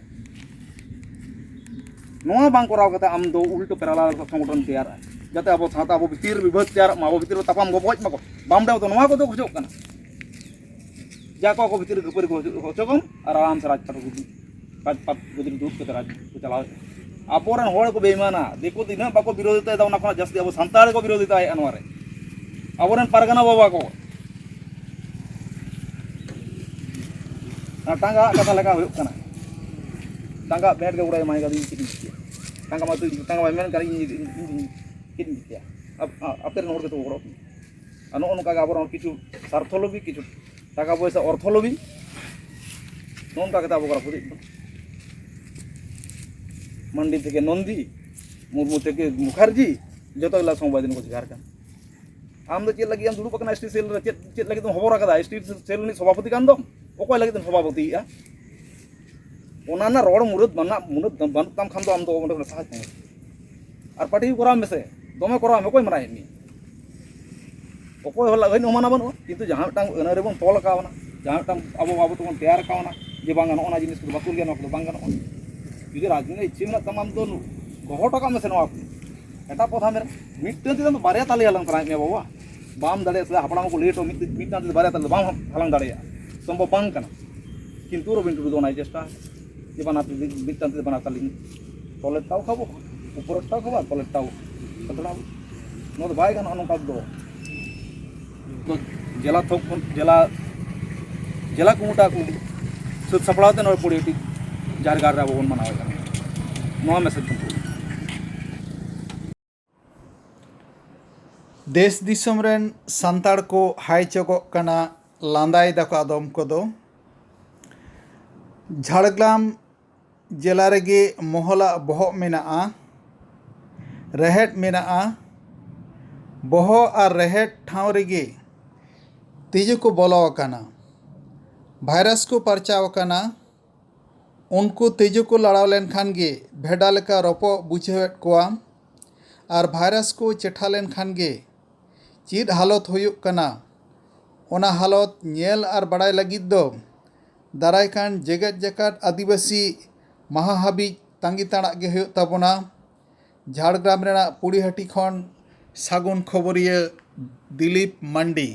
ᱱᱚᱣᱟ ᱵᱟᱝ ᱠᱚᱨᱟᱣ ᱠᱟᱛᱮ ᱟᱢ ᱫᱚ ᱩᱞᱴᱟᱹ parallel ᱥᱚᱝᱜᱚᱴᱷᱚᱱ ᱛᱮᱭᱟᱨᱟ, ᱡᱟᱛᱮ ᱟᱵᱚ ᱥᱟᱶᱛᱟ ᱟᱵᱚ ᱵᱷᱤᱛᱤᱨ ᱨᱮ ᱵᱤᱵᱷᱮᱫ ᱛᱮᱭᱟᱨᱚᱜ ᱢᱟ, ᱟᱵᱚ ᱵᱷᱤᱛᱤᱨ ᱨᱮ ᱛᱟᱯᱟᱢ ᱜᱚᱯᱚᱡ ᱢᱟᱠᱚ᱾ ᱵᱟᱢ ᱫᱮᱣ ᱫᱚ ᱱᱚᱣᱟ ᱠᱚᱫᱚ ᱠᱷᱚᱡᱚᱜ ᱠᱟᱱᱟ᱾ ᱡᱟ ᱠᱚ ᱟᱠᱚ ᱵᱷᱤᱛᱤᱨ ᱨᱮ ᱠᱷᱟᱹᱯᱟᱹᱨᱤ ᱠᱚ ᱦᱚᱪᱚ ᱠᱚᱢ ᱟᱨ ᱟᱨᱟᱢ ᱥᱮ ᱨᱟᱡᱽᱯᱟᱴ ᱠᱚ ᱨᱟᱡᱽᱯᱟᱴ ᱜᱚᱫᱤ ᱫᱩᱲᱩᱵ ᱠᱟᱛᱮ ᱨᱟᱡᱽ ᱠᱚ ᱪᱟᱞᱟᱣᱮᱫᱼᱟ᱾ ᱟᱵᱚᱨᱮᱱ ᱦᱚᱲ ᱠᱚ ᱵᱮᱭᱢᱟᱱᱟ, ᱫᱤᱠᱩ ᱛᱤᱱᱟᱹᱜ ᱵᱟᱠᱚ ᱵᱤᱨᱳᱫᱷᱤᱛᱟᱭᱮᱫᱟ, ᱚᱱᱟ ᱠᱷᱚᱱᱟᱜ ᱡᱟᱹᱥᱛᱤ ᱟᱵᱚ ᱥᱟᱱᱛᱟᱲ ᱠᱚ ᱵᱤᱨᱳᱫᱷᱤᱛᱟᱭᱮᱫᱼᱟ ᱱᱚᱣᱟ ᱨᱮ᱾ ᱟᱵᱚᱨᱮᱱ ᱯᱟᱨᱜᱟᱱᱟ ᱵᱟᱵᱟ ᱠᱚ, ᱚᱱᱟ ᱴᱟᱸᱜᱟ ᱠᱟᱛᱷᱟ ᱞᱮᱠᱟ ᱦᱩᱭᱩᱜ ᱠᱟᱱᱟ, ᱴᱟᱸᱜᱟ ᱵᱮᱸᱴ ᱜᱮ ᱩᱲᱟᱭ ᱢᱟᱭ ᱜᱟᱫᱤ ᱪᱮᱫ ᱤᱧ ᱪᱤᱠᱟᱹᱭᱟ? ᱴᱟᱸᱜᱟ ᱢᱟ ᱛᱩᱭ ᱴᱟᱸᱜᱟ ᱢᱟᱭ ᱢᱮᱱ ᱠᱟᱱ ᱤᱧ ᱤᱧ ᱪᱮᱫ ᱤᱧ ᱪᱤᱠᱟᱹᱭᱟ? ᱟᱯ- ᱟ- ᱟᱯᱮ ᱨᱮᱱ ᱦᱚᱲ ᱜᱮᱛᱚ ᱠᱚ ᱜᱚᱲᱚᱜ ᱠᱟᱱᱟ᱾ ᱟᱨ ᱱᱚᱜᱼᱚ ᱱᱚᱝᱠᱟ ᱜᱮ ᱟᱵᱚᱨᱮᱱ ᱠᱤᱪᱷᱩ ᱥᱟᱨᱛᱷᱚ ᱞᱚᱵᱤ, ᱠᱤᱪᱷᱩ ᱴᱟᱠᱟ ᱯᱚᱭᱥᱟ ᱚᱨᱛᱷᱚ ᱞᱚᱵᱤ, ᱱᱚᱜᱼᱚ ᱱᱚᱝᱠᱟ ᱠᱟᱛᱮ ᱟᱵᱚ ᱠᱚ ᱨᱟᱹᱯᱩᱫᱮᱫ ᱵᱚᱱᱟ᱾ ᱢᱟᱱᱰᱤ ᱛᱷᱮᱠᱮ ᱱᱚᱱᱫᱤ, ᱢᱩᱨᱢᱩ ᱛᱷᱮᱠᱮ ᱢᱩᱠᱷᱟᱨᱡᱤ, ᱡᱚᱛᱚ ᱜᱮ ᱞᱟ ᱥᱚᱢᱵᱟᱭ ᱫᱤᱱ ᱠᱚ ᱡᱚᱦᱟᱨ ᱠᱟᱱᱟ᱾ ᱟᱢ ᱫᱚ ᱪᱮᱫ ᱞᱟᱹᱜᱤᱫ ᱮᱢ ᱫᱩᱲᱩᱵ ᱟᱠᱟᱱᱟ ᱮᱥ ᱴᱤ ᱥᱮᱞ ᱨᱮ? ᱪᱮᱫ ᱪᱮᱫ ᱞᱟᱹᱜᱤᱫ ᱮᱢ ᱦᱚᱵᱚᱨ ᱟᱠᱟᱫᱟ? ᱮᱥ ᱴᱤ ᱥᱮᱞ ᱨᱤᱱᱤᱡ ᱥᱚᱵᱷᱟᱯᱚᱛᱤ ᱠᱟᱱ ᱫᱚᱢ, ᱚᱠᱚᱭ ᱞᱟᱹᱜᱤᱫ ᱮᱢ ᱥᱚᱵᱷᱟᱯᱚᱛᱤᱭᱮᱫᱼᱟ? ᱚᱱᱟ ᱨᱮᱱᱟᱜ ᱨᱚᱲ ᱢᱩᱨᱟᱹᱫ ᱵᱟᱹᱱᱩᱜ, ᱢᱩᱨᱟᱹᱫ ᱵᱟᱹᱱᱩᱜ ᱛᱟᱢ ᱠᱷᱟᱱ ᱫᱚ ᱟᱢ ᱫᱚ ᱚᱸᱰᱮ ᱠᱷᱚᱱᱟᱜ ᱥᱟᱦᱟᱭ ᱛᱟᱢ᱾ ᱟᱨ ᱯᱟᱨᱴᱤ ᱠᱚᱨᱟᱣ ᱢᱮᱥᱮ, ᱫᱚᱢᱮ ᱠᱚᱨᱟᱣ ᱢᱮ, ᱚᱠᱚᱭ ᱢᱟᱱᱟᱭᱮᱫ ᱢᱮᱭᱟ? ᱚᱠᱚᱭ ᱦᱚᱸ ᱞᱟᱹᱜᱤᱫ ᱦᱚᱸ ᱢᱟᱱᱟ ᱵᱟᱹᱱᱩᱜᱼᱟ, ᱠᱤᱱᱛᱩ ᱡᱟᱦᱟᱸ ᱢᱤᱫᱴᱟᱝ ᱟᱹᱱ ᱟᱹᱨᱤ ᱵᱚᱱ ᱛᱚᱞ ᱠᱟᱣᱱᱟ, ᱡᱟᱦᱟᱸ ᱢᱤᱫᱴᱟᱝ ᱟᱵᱚ ᱵᱟᱵᱚ ᱛᱮᱵᱚᱱ ᱛᱮᱭᱟᱨ ᱠᱟᱣᱱᱟ ᱡᱮ ᱵᱟᱝ ᱱᱚᱜᱼᱚ ᱱᱚᱣᱟ ᱡᱤᱱᱤᱥ ᱠᱚᱫᱚ ᱵᱟᱠᱚ ᱞᱟᱹᱭᱟ, ᱱᱚᱣᱟ ᱠᱚᱫᱚ ᱵᱟᱝ ᱜᱟᱱᱚᱜᱼᱟ᱾ ᱡᱩᱫᱤ ᱨᱟᱡᱽ ᱨᱮᱱᱟᱜ ᱤᱪᱪᱷᱟᱹ ᱢᱮᱱᱟᱜ ᱛᱟᱢᱟ ᱟᱢ ᱫᱚ ᱱᱩ-, ᱫᱚᱦᱚ ᱦᱚᱴᱚ ᱠᱟᱜ ᱢᱮᱥᱮ ᱱᱚᱣᱟ ᱠᱚ᱾ ᱮᱴᱟᱜ ᱯᱚᱫᱷᱟ ᱢᱮᱨᱮ ᱢᱤᱫᱴᱟᱝ ᱛᱮᱫᱚ ᱵᱟᱨᱭᱟ ᱛᱟᱞᱮ ᱦᱟᱞᱟᱝ ᱥᱟᱱᱟᱭᱮᱫ ᱢᱮᱭᱟ ᱵᱟᱵᱟ᱾ ᱵᱟᱢ ᱫᱟᱲᱮᱭᱟᱜᱼᱟ, ᱥᱮ ᱦᱟᱯᱲᱟᱢ ᱠᱚ ᱞᱟᱹᱭ ᱦᱚᱴᱚ ᱢᱤᱫ, ᱢᱤᱫᱴᱟᱝ ᱛᱮᱫᱚ ᱵᱟᱨᱭᱟ ᱛᱟᱞᱮ ᱫᱚ ᱵᱟᱢ ᱦᱟᱞᱟᱝ ᱫᱟᱲᱮᱭᱟᱜᱼᱟ, ᱥᱚᱢᱵᱷᱚᱵ ᱵᱟᱝ ᱠᱟᱱᱟ᱾ ᱠᱤᱱᱛᱩ ᱨᱚᱵᱤᱱ ᱴᱩᱰᱩ ᱫᱚ ᱚᱱᱟᱭ ᱪᱮᱥᱴᱟ ᱟᱠᱟᱫᱟ᱾ ᱡᱮ ᱵᱟᱱᱟᱨ ᱛᱤ ᱢᱤᱫᱴᱟᱝ ᱛᱤ ᱛᱮ ᱵᱟᱱᱟᱨ ᱛᱟᱹᱞᱤᱧ ᱛᱚᱞᱮ ᱛᱟᱣ ᱠᱷᱟᱵᱚ, ᱩᱯᱚᱨᱮ ᱛᱟᱣ ᱠᱷᱟᱵᱚ ᱟᱨ ᱛᱚᱞᱮ ᱛᱟᱣ᱾ ᱱᱚᱣᱟ ᱫᱚ ᱵᱟᱭ ᱜᱟᱱᱚᱜᱼᱟ ᱱᱚᱝᱠᱟ ᱫᱚ᱾ ᱛᱚ ᱡᱮᱞᱟ ᱛᱷᱚᱠ ᱠᱷᱚᱱ ᱡᱮᱞᱟ, ᱡᱮᱞᱟ ᱠᱚᱢᱤᱴᱟ ᱠᱚ ᱥᱟᱹᱛ ᱥᱟᱯᱲᱟᱣ ᱛᱮ ᱱᱚᱰᱮ ᱯᱚᱲᱤᱦᱟᱹᱴᱤ ᱡᱟᱨᱜᱟᱲ ᱨᱮ ᱟᱵᱚ ᱵᱚᱱ ᱢᱟᱱᱟᱣᱮᱫ ᱠᱟᱱᱟ᱾ ᱱᱚᱣᱟ ᱢᱮᱥᱮᱡᱽ ᱠᱚ᱾ ᱫᱮᱥ ᱫᱤᱥᱚᱢ ᱨᱮᱱ ᱥᱟᱱᱛᱟᱲ ᱠᱚ ᱦᱟᱭ ᱪᱚᱜᱚᱜ ᱠᱟᱱᱟ, ᱞᱟᱸᱫᱟᱭ ᱫᱟᱠᱚ ᱟᱫᱚᱢ ᱠᱚᱫᱚ᱾ ᱡᱷᱟᱲᱜᱨᱟᱢ ᱡᱮᱞᱟ ᱨᱮᱜᱮ ᱢᱚᱦᱚᱞᱟᱜ ᱵᱚᱦᱚᱜ ᱢᱮᱱᱟᱜᱼᱟ, ᱨᱮᱦᱮᱫ ᱢᱮᱱᱟᱜᱼᱟ᱾ ᱵᱚᱦᱚᱜ ᱟᱨ ᱨᱮᱦᱮᱫ ᱴᱷᱟᱶ ᱨᱮᱜᱮ ᱛᱤᱡᱩ ᱠᱚ ᱵᱚᱞᱚ ᱟᱠᱟᱱᱟ, ᱵᱷᱟᱭᱨᱟᱥ ᱠᱚ ᱯᱟᱨᱪᱟᱣ ᱟᱠᱟᱱᱟ᱾ ᱩᱱᱠᱩ ᱛᱤᱡᱩ ᱠᱚ ᱞᱟᱲᱟᱣ ᱞᱮᱱᱠᱷᱟᱱ ᱜᱮ ᱵᱷᱮᱰᱟ ᱞᱮᱠᱟ ᱨᱚᱯᱚᱜ ᱵᱩᱡᱷᱟᱹᱣᱮᱫ ᱠᱚᱣᱟ᱾ ᱟᱨ ᱵᱷᱟᱭᱨᱟᱥ ᱠᱚ ᱪᱮᱴᱷᱟ ᱞᱮᱱᱠᱷᱟᱱ ᱜᱮ ᱪᱮᱫ ᱦᱟᱞᱚᱛ ᱦᱩᱭᱩᱜ ᱠᱟᱱᱟ, ᱚᱱᱟ ᱦᱟᱞᱚᱛ ᱧᱮᱞ ᱟᱨ ᱵᱟᱲᱟᱭ ᱞᱟᱹᱜᱤᱫ ᱫᱚ ᱫᱟᱨᱟᱭ ᱠᱟᱱ ᱡᱮᱜᱮᱛ ᱡᱟᱠᱟᱛ ᱟᱹᱫᱤᱵᱟᱹᱥᱤ ᱢᱟᱦᱟ ᱦᱟᱹᱵᱤᱡ ᱛᱟᱺᱜᱤ ᱛᱟᱲᱟᱜ ᱜᱮ ᱦᱩᱭᱩᱜ ᱛᱟᱵᱚᱱᱟ᱾ ᱡᱷᱟᱲᱜᱨᱟᱢ ᱨᱮᱱᱟᱜ ᱯᱩᱲᱤᱦᱟᱹᱴᱤ ᱠᱷᱚᱱ ᱥᱟᱹᱜᱩᱱ ᱠᱷᱚᱵᱚᱨᱤᱭᱟᱹ ᱫᱤᱞᱤᱯ ᱢᱟᱱᱰᱤ᱾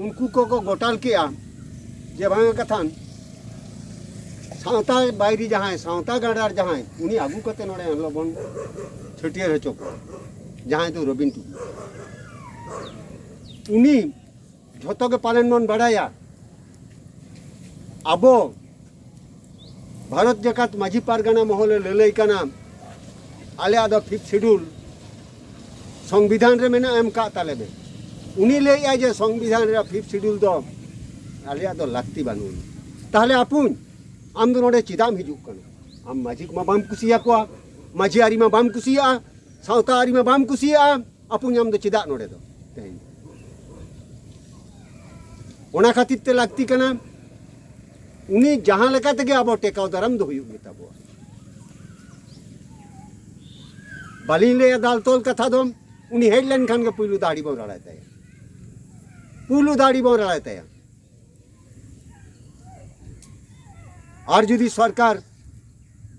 ᱩᱱᱠᱩ ᱠᱚᱠᱚ ᱜᱚᱴᱟᱞ ᱠᱮᱜᱼᱟ ᱡᱮ ᱵᱟᱝ ᱠᱟᱛᱷᱟᱱ ᱥᱟᱶᱛᱟ ᱵᱟᱭᱨᱤ ᱡᱟᱦᱟᱸᱭ, ᱥᱟᱶᱛᱟ ᱜᱟᱰᱟᱨ ᱡᱟᱦᱟᱸᱭ, ᱩᱱᱤ ᱟᱹᱜᱩ ᱠᱟᱛᱮ ᱱᱚᱰᱮ ᱮᱱᱦᱤᱞᱳᱜ ᱵᱚᱱ ᱪᱷᱟᱹᱴᱭᱟᱹᱨ ᱦᱚᱪᱚ ᱠᱚᱣᱟ, ᱡᱟᱦᱟᱸᱭ ᱫᱚ ᱨᱚᱵᱤᱱ ᱴᱩᱰᱩ᱾ ᱩᱱᱤ ᱡᱷᱚᱛᱚ ᱜᱮ ᱯᱟᱞᱮᱱ ᱵᱚᱱ ᱵᱟᱲᱟᱭᱟ, ᱟᱵᱚ ᱵᱷᱟᱨᱚᱛ ᱡᱟᱠᱟᱛ ᱢᱟᱹᱡᱷᱤ ᱯᱟᱨᱜᱟᱱᱟ ᱢᱚᱦᱚᱞᱮ ᱞᱟᱹᱞᱟᱹᱭ ᱠᱟᱱᱟ, ᱟᱞᱮᱭᱟᱜ ᱫᱚ ᱯᱷᱤᱯᱛᱷ ᱥᱤᱰᱩᱞ ᱥᱚᱝᱵᱤᱫᱷᱟᱱ ᱨᱮ ᱢᱮᱱᱟᱜᱼᱟ, ᱮᱢ ᱠᱟᱜ ᱛᱟᱞᱮ ᱵᱮ᱾ ᱩᱱᱤ ᱞᱟᱹᱭᱮᱜᱼᱟᱭ ᱡᱮ ᱥᱚᱝᱵᱤᱫᱷᱟᱱ ᱨᱮᱭᱟᱜ ᱯᱷᱤᱯᱛᱷ ᱥᱤᱰᱩᱞ ᱫᱚ ᱟᱞᱮᱭᱟᱜ ᱫᱚ ᱞᱟᱹᱠᱛᱤ ᱵᱟᱹᱱᱩᱜᱼᱟ᱾ ᱛᱟᱦᱞᱮ ᱟᱯᱩᱧ, ᱟᱢ ᱫᱚ ᱱᱚᱰᱮ ᱪᱮᱫᱟᱜ ᱮᱢ ᱦᱤᱡᱩᱜ ᱠᱟᱱᱟ? ᱟᱢ ᱢᱟᱹᱡᱷᱤ ᱢᱟ ᱵᱟᱢ ᱠᱩᱥᱤᱭᱟᱠᱚᱣᱟ, ᱢᱟᱹᱡᱷᱤ ᱟᱹᱨᱤ ᱢᱟ ᱵᱟᱢ ᱠᱩᱥᱤᱭᱟᱜᱼᱟ, ᱥᱟᱶᱛᱟ ᱟᱹᱨᱤ ᱢᱟ ᱵᱟᱢ ᱠᱩᱥᱤᱭᱟᱜᱼᱟ, ᱟᱯᱩᱧ ᱟᱢ ᱫᱚ ᱪᱮᱫᱟᱜ ᱱᱚᱰᱮ ᱫᱚ ᱛᱮᱦᱮᱧ? ᱚᱱᱟ ᱠᱷᱟᱹᱛᱤᱨ ᱛᱮ ᱞᱟᱹᱠᱛᱤ ᱠᱟᱱᱟ, ᱩᱱᱤ ᱡᱟᱦᱟᱸ ᱞᱮᱠᱟ ᱛᱮᱜᱮ ᱟᱵᱚ ᱴᱮᱠᱟᱣ ᱫᱟᱨᱟᱢ ᱫᱚ ᱦᱩᱭᱩᱜ ᱜᱮ ᱛᱟᱵᱚᱣᱟ᱾ ᱵᱟᱹᱞᱤᱧ ᱞᱟᱹᱭᱟ ᱫᱟᱞ ᱛᱚᱞ ᱠᱟᱛᱷᱟ ᱫᱚ, ᱩᱱᱤ ᱦᱮᱡ ᱞᱮᱱᱠᱷᱟᱱ ᱜᱮ ᱯᱩᱭᱞᱩ ᱫᱟᱲᱤ ᱵᱚᱱ ᱨᱟᱲᱟᱭ ᱛᱟᱭᱟ, ᱯᱩᱭᱞᱩ ᱫᱟᱲᱤ ᱵᱚᱱ ᱨᱟᱲᱟᱭ ᱛᱟᱭᱟ᱾ ᱟᱨ ᱡᱩᱫᱤ ᱥᱚᱨᱠᱟᱨ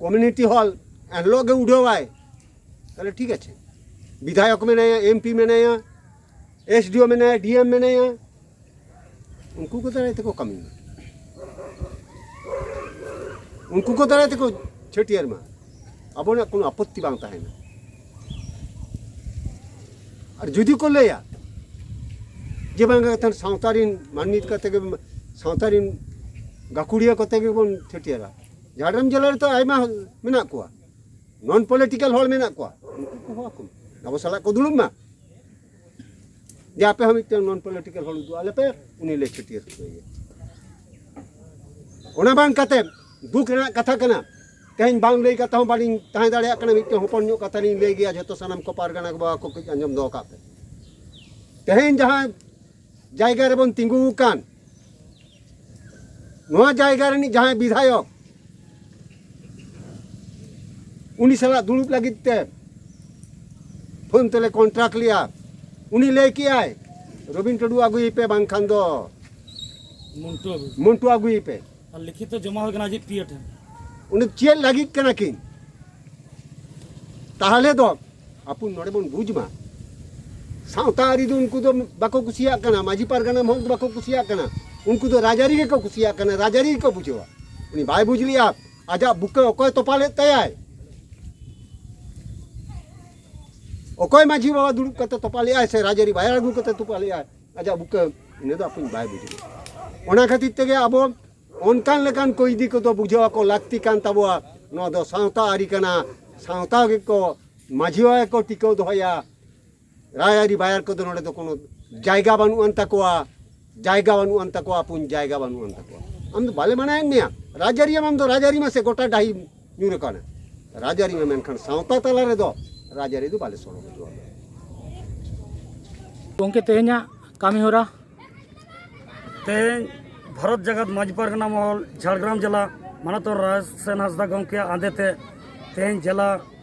ᱠᱚᱢᱤᱭᱩᱱᱤᱴᱤ ᱦᱚᱞ ᱮᱱᱦᱤᱞᱳᱜ ᱜᱮ ᱩᱰᱷᱟᱹᱣᱟᱭ, ᱛᱟᱦᱞᱮ ᱴᱷᱤᱠ ᱟᱪᱷᱮ, ᱵᱤᱫᱷᱟᱭᱚᱠ ᱢᱮᱱᱟᱭᱟ, ᱮᱢᱯᱤ ᱢᱮᱱᱟᱭᱟ, ᱮᱥᱰᱤᱳ ᱢᱮᱱᱟᱭᱟ, ᱰᱤᱮᱢ ᱢᱮᱱᱟᱭᱟ, ᱩᱱᱠᱩ ᱠᱚ ᱫᱟᱨᱟᱭ ᱛᱮᱠᱚ ᱠᱟᱹᱢᱤ ᱢᱟ᱾ ᱩᱱᱠᱩ ᱠᱚ ᱫᱟᱨᱟᱭ ᱛᱮᱠᱚ ᱪᱷᱟᱹᱴᱭᱟᱹᱨ ᱢᱟ, ᱟᱵᱚᱱᱟᱜ ᱠᱳᱱᱳ ᱟᱯᱚᱛᱛᱤ ᱵᱟᱝ ᱛᱟᱦᱮᱱᱟ᱾ ᱟᱨ ᱡᱩᱫᱤ ᱠᱚ ᱞᱟᱹᱭᱟ ᱡᱮ ᱵᱟᱝ ᱠᱟᱛᱷᱟ ᱥᱟᱶᱛᱟ ᱨᱤᱱ ᱢᱟᱹᱱᱢᱤ ᱠᱟᱛᱮ ᱜᱮ, ᱥᱟᱶᱛᱟ ᱨᱤᱱ ᱜᱟᱹᱠᱷᱩᱲᱤᱭᱟᱹ ᱠᱚᱛᱮ ᱜᱮᱵᱚᱱ ᱪᱷᱟᱹᱴᱭᱟᱹᱨᱟ, ᱡᱷᱟᱲᱜᱨᱟᱢ ᱡᱮᱞᱟ ᱨᱮᱛᱚ ᱟᱭᱢᱟ ᱢᱮᱱᱟᱜ ᱠᱚᱣᱟ, ᱱᱚᱱ ᱯᱚᱞᱤᱴᱤᱠᱟᱞ ᱦᱚᱲ ᱢᱮᱱᱟᱜ ᱠᱚᱣᱟ, ᱩᱱᱠᱩ ᱠᱚ ᱦᱚᱦᱚ ᱟᱠᱚ ᱢᱟ, ᱟᱵᱚ ᱥᱟᱞᱟᱜ ᱠᱚ ᱫᱩᱲᱩᱵ ᱢᱟ᱾ ᱡᱮ ᱟᱯᱮ ᱦᱚᱸ ᱢᱤᱫᱴᱟᱝ ᱱᱚᱱ ᱯᱚᱞᱤᱴᱤᱠᱟᱞ ᱦᱚᱲ ᱩᱫᱩᱜ ᱟᱞᱮ ᱯᱮ, ᱩᱱᱤ ᱞᱮ ᱪᱷᱟᱹᱴᱭᱟᱹᱨ ᱦᱚᱪᱚᱭᱮᱭᱟ᱾ ᱚᱱᱟ ᱵᱟᱝ ᱠᱟᱛᱮ ᱫᱩᱠ ᱨᱮᱱᱟᱜ ᱠᱟᱛᱷᱟ ᱠᱟᱱᱟ, ᱛᱮᱦᱮᱧ ᱵᱟᱝ ᱞᱟᱹᱭ ᱠᱟᱛᱮ ᱦᱚᱸ ᱵᱟᱹᱞᱤᱧ ᱛᱟᱦᱮᱸ ᱫᱟᱲᱮᱭᱟᱜ ᱠᱟᱱᱟ᱾ ᱢᱤᱫᱴᱟᱝ ᱦᱚᱯᱚᱱ ᱧᱚᱜ ᱠᱟᱛᱷᱟ ᱞᱤᱧ ᱞᱟᱹᱭ ᱜᱮᱭᱟ, ᱡᱷᱚᱛᱚ ᱥᱟᱱᱟᱢ ᱠᱚ ᱯᱟᱨᱜᱟᱱᱟ ᱠᱚ ᱵᱟᱵᱟ ᱠᱚ ᱠᱟᱹᱡ ᱟᱸᱡᱚᱢ ᱫᱚᱦᱚ ᱠᱟᱜ ᱯᱮ᱾ ᱛᱮᱦᱮᱧ ᱡᱟᱦᱟᱸ ᱡᱟᱭᱜᱟ ᱨᱮᱵᱚᱱ ᱛᱤᱸᱜᱩ ᱟᱠᱟᱱ, ᱱᱚᱣᱟ ᱡᱟᱭᱜᱟ ᱨᱤᱱᱤᱡ ᱡᱟᱦᱟᱸᱭ ᱵᱤᱫᱷᱟᱭᱚᱠ, ᱩᱱᱤ ᱥᱟᱞᱟᱜ ᱫᱩᱲᱩᱵ ᱞᱟᱹᱜᱤᱫ ᱛᱮ ᱯᱷᱳᱱ ᱛᱮᱞᱮ ᱠᱚᱱᱴᱨᱟᱠᱴ ᱞᱮᱭᱟ᱾ ᱩᱱᱤ ᱞᱟᱹᱭ ᱠᱮᱜᱼᱟᱭ, "ᱨᱚᱵᱤᱱ ᱴᱩᱰᱩ ᱟᱹᱜᱩᱭᱮᱯᱮ, ᱵᱟᱝᱠᱷᱟᱱ ᱫᱚ ᱢᱚᱱᱴᱩ ᱟᱹᱜᱩᱭ ᱯᱮ᱾ ᱢᱚᱱᱴᱩ ᱟᱹᱜᱩᱭᱮᱯᱮ᱾" ᱟᱨ ᱞᱤᱠᱷᱤᱛᱚ ᱡᱚᱢᱟ ᱦᱩᱭ ᱠᱟᱱᱟ ᱟᱡᱤᱡ ᱯᱤᱭᱟᱹ ᱴᱷᱮᱱ᱾ ᱩᱱᱤ ᱪᱮᱫ ᱞᱟᱹᱜᱤᱫ ᱠᱟᱱᱟ ᱠᱤᱱ? ᱛᱟᱦᱚᱞᱮ ᱫᱚ ᱟᱵᱚ ᱱᱚᱰᱮ ᱵᱚᱱ ᱵᱩᱡᱽ ᱢᱟ, ᱥᱟᱶᱛᱟ ᱟᱹᱨᱤ ᱫᱚ ᱩᱱᱠᱩ ᱫᱚ ᱵᱟᱠᱚ ᱠᱩᱥᱤᱭᱟᱜ ᱠᱟᱱᱟ, ᱢᱟᱹᱡᱷᱤ ᱯᱟᱨᱜᱟᱱᱟ ᱢᱚᱦᱚᱞ ᱫᱚ ᱵᱟᱠᱚ ᱠᱩᱥᱤᱭᱟᱜ ᱠᱟᱱᱟ, ᱩᱱᱠᱩ ᱫᱚ ᱨᱟᱡᱽᱟᱹᱨᱤ ᱜᱮᱠᱚ ᱠᱩᱥᱤᱭᱟᱜ ᱠᱟᱱᱟ, ᱨᱟᱡᱽᱟᱹᱨᱤ ᱜᱮᱠᱚ ᱵᱩᱡᱷᱟᱹᱣᱟ᱾ ᱩᱱᱤ ᱵᱟᱭ ᱵᱩᱡᱽ ᱞᱮᱜᱼᱟ ᱟᱡᱟᱜ ᱵᱩᱠᱟᱹ ᱚᱠᱚᱭ ᱛᱚᱯᱟ ᱞᱮᱫ ᱛᱟᱭᱟᱭ, ᱚᱠᱚᱭ ᱢᱟᱹᱡᱷᱤ ᱵᱟᱵᱟ ᱫᱩᱲᱩᱵ ᱠᱟᱛᱮ ᱛᱚᱯᱟ ᱞᱮᱜᱼᱟᱭ ᱥᱮ ᱨᱟᱡᱽᱟᱹᱨᱤ ᱵᱟᱭᱟᱨ ᱟᱹᱜᱩ ᱠᱟᱛᱮ ᱛᱚᱯᱟ ᱞᱮᱜᱼᱟᱭ, ᱟᱡᱟᱜ ᱵᱩᱠᱟᱹ ᱤᱱᱟᱹ ᱫᱚ ᱟᱯᱚᱧ ᱵᱟᱭ ᱵᱩᱡᱽ ᱞᱮᱜᱼᱟ᱾ ᱚᱱᱟ ᱠᱷᱟᱹᱛᱤᱨ ᱛᱮᱜᱮ ᱟᱵᱚ ᱚᱱᱠᱟᱱ ᱞᱮᱠᱟᱱ ᱠᱚᱭᱫᱤ ᱠᱚᱫᱚ ᱵᱩᱡᱷᱟᱹᱣ ᱟᱠᱚ ᱞᱟᱹᱠᱛᱤ ᱠᱟᱱ ᱛᱟᱵᱚᱣᱟ᱾ ᱱᱚᱣᱟ ᱫᱚ ᱥᱟᱶᱛᱟ ᱟᱹᱨᱤ ᱠᱟᱱᱟ, ᱥᱟᱶᱛᱟ ᱜᱮᱠᱚ ᱢᱟᱹᱡᱷᱤ ᱵᱟᱵᱟ ᱜᱮᱠᱚ ᱴᱤᱠᱟᱹᱣ ᱫᱚᱦᱚᱭᱟ᱾ ᱨᱟᱡᱽᱟᱹᱨᱤ ᱵᱟᱭᱟᱨ ᱠᱚᱫᱚ ᱱᱚᱰᱮ ᱫᱚ ᱠᱳᱱᱳ ᱡᱟᱭᱜᱟ ᱵᱟᱹᱱᱩᱜ ᱟᱱ ᱛᱟᱠᱚᱣᱟ, ᱡᱟᱭᱜᱟ ᱵᱟᱹᱱᱩᱜ ᱟᱱ ᱛᱟᱠᱚᱣᱟ, ᱟᱯᱚᱧ ᱡᱟᱭᱜᱟ ᱵᱟᱹᱱᱩᱜ ᱟᱱ ᱛᱟᱠᱚᱣᱟ᱾ ᱟᱢ ᱫᱚ ᱵᱟᱞᱮ ᱢᱟᱱᱟᱭᱮᱫ ᱢᱮᱭᱟ, ᱨᱟᱡᱽᱟᱹᱨᱤᱭᱟᱢ ᱟᱢ ᱫᱚ ᱨᱟᱡᱽᱟᱹᱨᱤ ᱢᱟᱥᱮ ᱜᱚᱴᱟ ᱰᱟᱹᱦᱤ ᱧᱩᱨ ᱟᱠᱟᱱᱟ᱾ ᱨᱟᱡᱽᱟᱹᱨᱤ ᱢᱟ, ᱢᱮᱱᱠᱷᱟᱱ ᱥᱟᱶᱛᱟ ᱛᱟᱞᱟ ᱨᱮᱫᱚ ᱨᱟᱡᱽᱟᱹᱨᱤ ᱫᱚ ᱵᱟᱞᱮ ᱥᱚᱲᱚ ᱦᱚᱪᱚᱣᱟᱜᱼᱟ᱾ ᱜᱚᱢᱠᱮ, ᱛᱮᱦᱮᱧᱟᱜ ᱠᱟᱹᱢᱤ ᱦᱚᱨᱟ? ᱛᱮᱦᱮᱧ ᱵᱷᱟᱨᱚᱛ ᱡᱟᱠᱟᱛ ᱢᱟᱹᱡᱷᱤ ᱯᱟᱨᱜᱟᱱᱟ ᱢᱚᱦᱚᱞ ᱡᱷᱟᱲᱜᱨᱟᱢ ᱡᱮᱞᱟ ᱢᱟᱱᱚᱛ ᱨᱟᱭᱥᱮᱱ ᱦᱟᱸᱥᱫᱟ ᱜᱚᱢᱠᱮᱭᱟᱜ ᱟᱸᱫᱮ ᱛᱮ ᱛᱮᱦᱮᱧ ᱡᱮᱞᱟ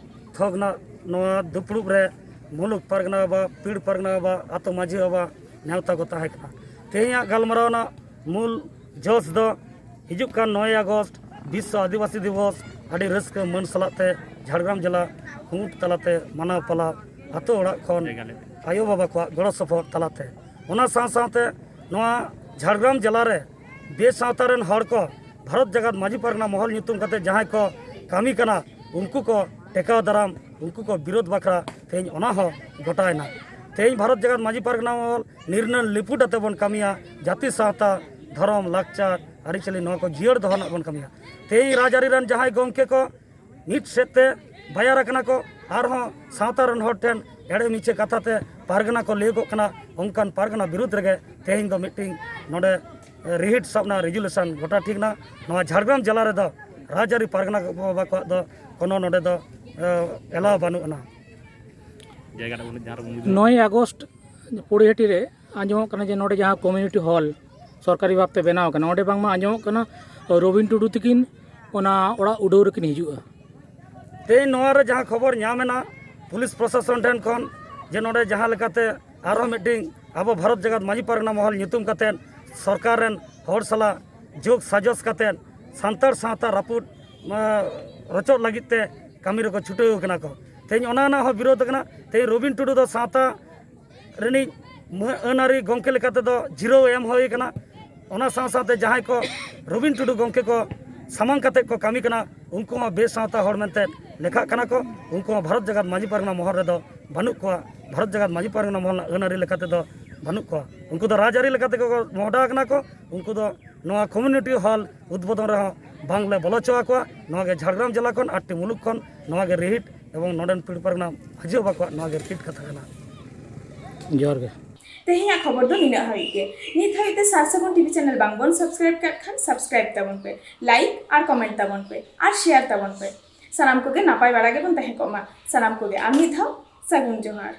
ᱛᱷᱚᱠ ᱨᱮᱱᱟᱜ ᱱᱚᱣᱟ ᱫᱩᱯᱲᱩᱵ ᱨᱮ ᱢᱩᱞᱩᱠ ᱯᱟᱨᱜᱟᱱᱟ ᱵᱟᱵᱟ, ᱯᱤᱲ ᱯᱟᱨᱜᱟᱱᱟ ᱵᱟᱵᱟ, ᱟᱛᱳ ᱢᱟᱹᱡᱷᱤ ᱵᱟᱵᱟ ᱱᱮᱣᱛᱟ ᱠᱚ ᱛᱟᱦᱮᱸ ᱠᱟᱱᱟ᱾ ᱛᱮᱦᱮᱧᱟᱜ ᱜᱟᱞᱢᱟᱨᱟᱣ ᱨᱮᱱᱟᱜ ᱢᱩᱞ ᱡᱚᱥ ᱫᱚ ᱦᱤᱡᱩᱜ ᱠᱟᱱ ᱱᱚᱭ ᱟᱜᱚᱥᱴ ᱵᱤᱥᱥᱚ ᱟᱹᱫᱤᱵᱟᱹᱥᱤ ᱫᱤᱵᱚᱥ ᱟᱹᱰᱤ ᱨᱟᱹᱥᱠᱟᱹ ᱢᱟᱹᱱ ᱥᱟᱞᱟᱜ ᱛᱮ ᱡᱷᱟᱲᱜᱨᱟᱢ ᱡᱮᱞᱟ ᱠᱩᱢᱩᱴ ᱛᱟᱞᱟᱛᱮ ᱢᱟᱱᱟᱣ ᱯᱟᱞᱟᱣ, ᱟᱛᱳ ᱚᱲᱟᱜ ᱠᱷᱚᱱ ᱟᱭᱳ ᱵᱟᱵᱟ ᱠᱚᱣᱟᱜ ᱜᱚᱲᱚ ᱥᱚᱯᱚᱦᱚᱫ ᱛᱟᱞᱟᱛᱮ, ᱚᱱᱟ ᱥᱟᱶ ᱥᱟᱶᱛᱮ ᱱᱚᱣᱟ ᱡᱷᱟᱲᱜᱨᱟᱢ ᱡᱮᱞᱟ ᱨᱮ ᱵᱮᱥᱟᱶᱛᱟ ᱨᱮᱱ ᱦᱚᱲ ᱠᱚ ᱵᱷᱟᱨᱚᱛ ᱡᱟᱠᱟᱛ ᱢᱟᱹᱡᱷᱤ ᱯᱟᱨᱜᱟᱱᱟ ᱢᱚᱦᱚᱞ ᱧᱩᱛᱩᱢ ᱠᱟᱛᱮ ᱡᱟᱦᱟᱸᱭ ᱠᱚ ᱠᱟᱹᱢᱤ ᱠᱟᱱᱟ, ᱩᱱᱠᱩ ᱠᱚ ᱴᱮᱠᱟᱣ ᱫᱟᱨᱟᱢ, ᱩᱱᱠᱩ ᱠᱚ ᱵᱤᱨᱳᱫᱷ ᱵᱟᱠᱷᱨᱟ ᱛᱮᱦᱮᱧ ᱚᱱᱟ ᱦᱚᱸ ᱜᱚᱴᱟᱭᱮᱱᱟ᱾ ᱛᱮᱦᱮᱧ ᱵᱷᱟᱨᱚᱛ ᱡᱟᱠᱟᱛ ᱢᱟᱹᱡᱷᱤ ᱯᱟᱨᱜᱟᱱᱟ ᱢᱚᱦᱚᱞ ᱱᱤᱨᱱᱟᱹᱱ ᱞᱤᱯᱩᱴ ᱟᱛᱮ ᱵᱚᱱ ᱠᱟᱹᱢᱤᱭᱟ, ᱡᱟᱹᱛᱤ ᱥᱟᱶᱛᱟ, ᱫᱷᱚᱨᱚᱢ, ᱞᱟᱠᱪᱟᱨ, ᱟᱹᱨᱤᱪᱟᱹᱞᱤ ᱱᱚᱣᱟ ᱠᱚ ᱡᱤᱭᱟᱹᱲ ᱫᱚᱦᱚ ᱨᱮᱱᱟᱜ ᱵᱚᱱ ᱠᱟᱹᱢᱤᱭᱟ᱾ ᱛᱮᱦᱮᱧ ᱨᱟᱡᱽᱟᱹᱨᱤ ᱨᱮᱱ ᱡᱟᱦᱟᱸᱭ ᱜᱚᱢᱠᱮ ᱠᱚ ᱢᱤᱫ ᱥᱮᱫ ᱛᱮ ᱵᱟᱭᱟᱨ ᱟᱠᱟᱱᱟ ᱠᱚ, ᱟᱨᱦᱚᱸ ᱥᱟᱶᱛᱟ ᱨᱮᱱ ᱦᱚᱲ ᱴᱷᱮᱱ ᱮᱲᱮ ᱢᱤᱪᱷᱟᱹ ᱠᱟᱛᱷᱟ ᱛᱮ ᱯᱟᱨᱜᱟᱱᱟ ᱠᱚ ᱞᱟᱹᱭᱚᱜᱚᱜ ᱠᱟᱱᱟ, ᱚᱱᱠᱟᱱ ᱯᱟᱨᱜᱟᱱᱟ ᱵᱤᱨᱩᱫᱽ ᱨᱮᱜᱮ ᱛᱮᱦᱮᱧ ᱫᱚ ᱢᱤᱫᱴᱤᱱ ᱱᱚᱰᱮ ᱨᱤᱦᱤᱴ ᱥᱟᱵ ᱮᱱᱟ, ᱨᱮᱡᱩᱞᱮᱥᱚᱱ ᱜᱚᱴᱟ ᱴᱷᱤᱠ ᱮᱱᱟ᱾ ᱱᱚᱣᱟ ᱡᱷᱟᱲᱜᱨᱟᱢ ᱡᱮᱞᱟ ᱨᱮᱫᱚ ᱨᱟᱡᱽᱟᱹᱨᱤ ᱯᱟᱨᱜᱟᱱᱟ ᱵᱟᱵᱟ ᱠᱚᱣᱟᱜ ᱫᱚ ᱠᱳᱱᱳ ᱱᱚᱰᱮ ᱫᱚ ᱮᱞᱟᱣ ᱵᱟᱹᱱᱩᱜ ᱟᱱᱟ᱾ ᱡᱟᱭᱜᱟ ᱨᱮ ᱵᱚᱱ, ᱡᱟᱦᱟᱸ ᱨᱮᱵᱚᱱ ᱢᱩᱡᱩᱨ ᱱᱚᱭ ᱟᱜᱚᱥᱴ ᱯᱚᱲᱤᱦᱟᱹᱴᱤ ᱨᱮ ᱟᱸᱡᱚᱢᱚᱜ ᱠᱟᱱᱟ ᱡᱮ ᱱᱚᱰᱮ ᱡᱟᱦᱟᱸ ᱠᱚᱢᱤᱭᱩᱱᱤᱴᱤ ᱦᱚᱞ ᱥᱚᱨᱠᱟᱨᱤ ᱵᱷᱟᱵᱽᱛᱮ ᱵᱮᱱᱟᱣ ᱟᱠᱟᱱᱟ, ᱚᱸᱰᱮ ᱵᱟᱝᱢᱟ ᱟᱸᱡᱚᱢᱚᱜ ᱠᱟᱱᱟ ᱨᱚᱵᱤᱱ ᱴᱩᱰᱩ ᱛᱤᱠᱤᱱ ᱚᱱᱟ ᱚᱲᱟᱜ ᱩᱰᱟᱹᱣ ᱨᱮᱠᱤᱱ ᱦᱤᱡᱩᱜᱼᱟ᱾ ᱛᱮᱦᱮᱧ ᱱᱚᱣᱟ ᱨᱮ ᱡᱟᱦᱟᱸ ᱠᱷᱚᱵᱚᱨ ᱧᱟᱢ ᱮᱱᱟ ᱯᱩᱞᱤᱥ ᱯᱨᱚᱥᱟᱥᱚᱱ ᱴᱷᱮᱱ ᱠᱷᱚᱱ, ᱡᱮ ᱱᱚᱰᱮ ᱡᱟᱦᱟᱸ ᱞᱮᱠᱟᱛᱮ ᱟᱨᱦᱚᱸ ᱢᱤᱫᱴᱤᱱ ᱟᱵᱚ ᱵᱷᱟᱨᱚᱛ ᱡᱟᱠᱟᱛ ᱢᱟᱹᱡᱷᱤ ᱯᱟᱨᱜᱟᱱᱟ ᱢᱚᱦᱚᱞ ᱧᱩᱛᱩᱢ ᱠᱟᱛᱮᱫ ᱥᱚᱨᱠᱟᱨ ᱨᱮᱱ ᱦᱚᱲ ᱥᱟᱞᱟᱜ ᱡᱳᱜᱽ ᱥᱟᱡᱚᱥ ᱠᱟᱛᱮᱫ ᱥᱟᱱᱛᱟᱲ ᱥᱟᱶᱛᱟ ᱨᱟᱹᱯᱩᱫ, ᱮ, ᱨᱚᱪᱚᱫ ᱞᱟᱹᱜᱤᱫ ᱛᱮ ᱠᱟᱹᱢᱤ ᱨᱮᱠᱚ ᱪᱷᱩᱴᱟᱹᱣ ᱟᱠᱟᱱᱟ ᱠᱚ᱾ ᱛᱮᱦᱮᱧ ᱚᱱᱟ ᱨᱮᱱᱟᱜ ᱦᱚᱸ ᱵᱤᱨᱳᱫᱷ ᱟᱠᱟᱱᱟ᱾ ᱛᱮᱦᱮᱧ ᱨᱚᱵᱤᱱ ᱴᱩᱰᱩ ᱫᱚ ᱥᱟᱶᱛᱟ ᱨᱤᱱᱤᱡ ᱢᱟᱹ-, ᱟᱹᱱ ᱟᱹᱨᱤ ᱜᱚᱢᱠᱮ ᱞᱮᱠᱟ ᱛᱮᱫᱚ ᱡᱤᱨᱟᱹᱣ ᱮᱢ ᱦᱩᱭ ᱟᱠᱟᱱᱟ᱾ ᱚᱱᱟ ᱥᱟᱶ ᱥᱟᱶᱛᱮ ᱡᱟᱦᱟᱸᱭ ᱠᱚ ᱨᱚᱵᱤᱱ ᱴᱩᱰᱩ ᱜᱚᱢᱠᱮ ᱠᱚ ᱥᱟᱢᱟᱝ ᱠᱟᱛᱮᱫ ᱠᱚ ᱠᱟᱹᱢᱤ ᱠᱟᱱᱟ, ᱩᱱᱠᱩ ᱦᱚᱸ ᱵᱮᱥᱟᱶᱛᱟ ᱦᱚᱲ ᱢᱮᱱᱛᱮ ᱞᱮᱠᱷᱟᱜ ᱠᱟᱱᱟ ᱠᱚ, ᱩᱱᱠᱩ ᱦᱚᱸ ᱵᱷᱟᱨᱚᱛ ᱡᱟᱠᱟᱛ ᱢᱟᱹᱡᱷᱤ ᱯᱟᱨᱜᱟᱱᱟ ᱢᱚᱦᱚᱞ ᱨᱮᱫᱚ ᱵᱟᱹᱱᱩᱜ ᱠᱚᱣᱟ᱾ ᱵᱷᱟᱨᱚᱛ ᱡᱟᱠᱟᱛ ᱢᱟᱹᱡᱷᱤ ᱯᱟᱨᱜᱟᱱᱟ ᱢᱚᱦᱚᱞ ᱨᱮᱱᱟᱜ ᱟᱹᱱ ᱟᱹᱨᱤ ᱞᱮᱠᱟ ᱛᱮᱫᱚ ᱵᱟᱹᱱᱩᱜ ᱠᱚᱣᱟ᱾ ᱩᱱᱠᱩ ᱫᱚ ᱨᱟᱡᱽᱟᱹᱨᱤ ᱞᱮᱠᱟ ᱛᱮᱜᱮ ᱠᱚ ᱢᱚᱦᱰᱟ ᱟᱠᱟᱱᱟ ᱠᱚ᱾ ᱩᱱᱠᱩ ᱫᱚ ᱱᱚᱣᱟ ᱠᱚᱢᱤᱭᱩᱱᱤᱴᱤ ᱦᱚᱞ ᱩᱫᱽᱵᱳᱫᱚᱱ ᱨᱮᱦᱚᱸ ᱵᱟᱝᱞᱮ ᱵᱚᱞᱚ ᱦᱚᱪᱚ ᱟᱠᱚᱣᱟ᱾ ᱱᱚᱣᱟ ᱜᱮ ᱡᱷᱟᱲᱜᱨᱟᱢ ᱡᱮᱞᱟ ᱠᱷᱚᱱ ᱟᱴᱴᱤ ᱢᱩᱞᱩᱠ ᱠᱷᱚᱱ ᱱᱚᱣᱟ ᱜᱮ ᱨᱤᱦᱤᱴ ᱮᱵᱚᱝ ᱱᱚᱰᱮᱱ ᱯᱤᱲ ᱯᱟᱨᱜᱟᱱᱟ ᱢᱟᱹᱡᱷᱤ ᱵᱟᱵᱟ ᱠᱚᱣᱟᱜ ᱱᱚᱣᱟ ᱜᱮ ᱨᱤᱦᱤᱴ ᱠᱟᱛᱷᱟ ᱠᱟᱱᱟ᱾ ᱡᱚᱦᱟᱨ ᱜᱮ᱾ ᱛᱮᱦᱮᱧᱟᱜ ᱠᱷᱚᱵᱚᱨ ᱫᱚ ᱱᱤᱱᱟᱹᱜ ᱦᱟᱹᱵᱤᱡ ᱜᱮ᱾ ᱱᱤᱛ ᱦᱟᱹᱵᱤᱡ ᱛᱮ ᱥᱟᱨ ᱥᱟᱹᱜᱩᱱ ᱴᱤᱵᱷᱤ ᱪᱮᱱᱮᱞ ᱵᱟᱝ ᱵᱚᱱ ᱥᱟᱵᱥᱠᱨᱟᱭᱤᱵ ᱠᱟᱜ ᱠᱷᱟᱱ ᱥᱟᱵᱥᱠᱨᱟᱭᱤᱵ ᱛᱟᱵᱚᱱ ᱯᱮ, ᱞᱟᱭᱤᱠ ᱟᱨ ᱠᱚᱢᱮᱱᱴ ᱛᱟᱵᱚᱱ ᱯᱮ, ᱟᱨ ᱥᱮᱭᱟᱨ ᱛᱟᱵᱚᱱ ᱯᱮ᱾ ᱥᱟᱱᱟᱢ ᱠᱚᱜᱮ ᱱᱟᱯᱟᱭ ᱵᱟᱲᱟ ᱜᱮᱵᱚᱱ ᱛᱟᱦᱮᱸ ᱠᱚᱜ ᱢᱟ᱾ ᱥᱟᱱᱟᱢ ᱠᱚᱜᱮ ᱟᱨ ᱢᱤᱫ ᱫᱷᱟᱣ ᱥᱟᱹᱜᱩᱱ ᱡᱚᱦᱟᱨ᱾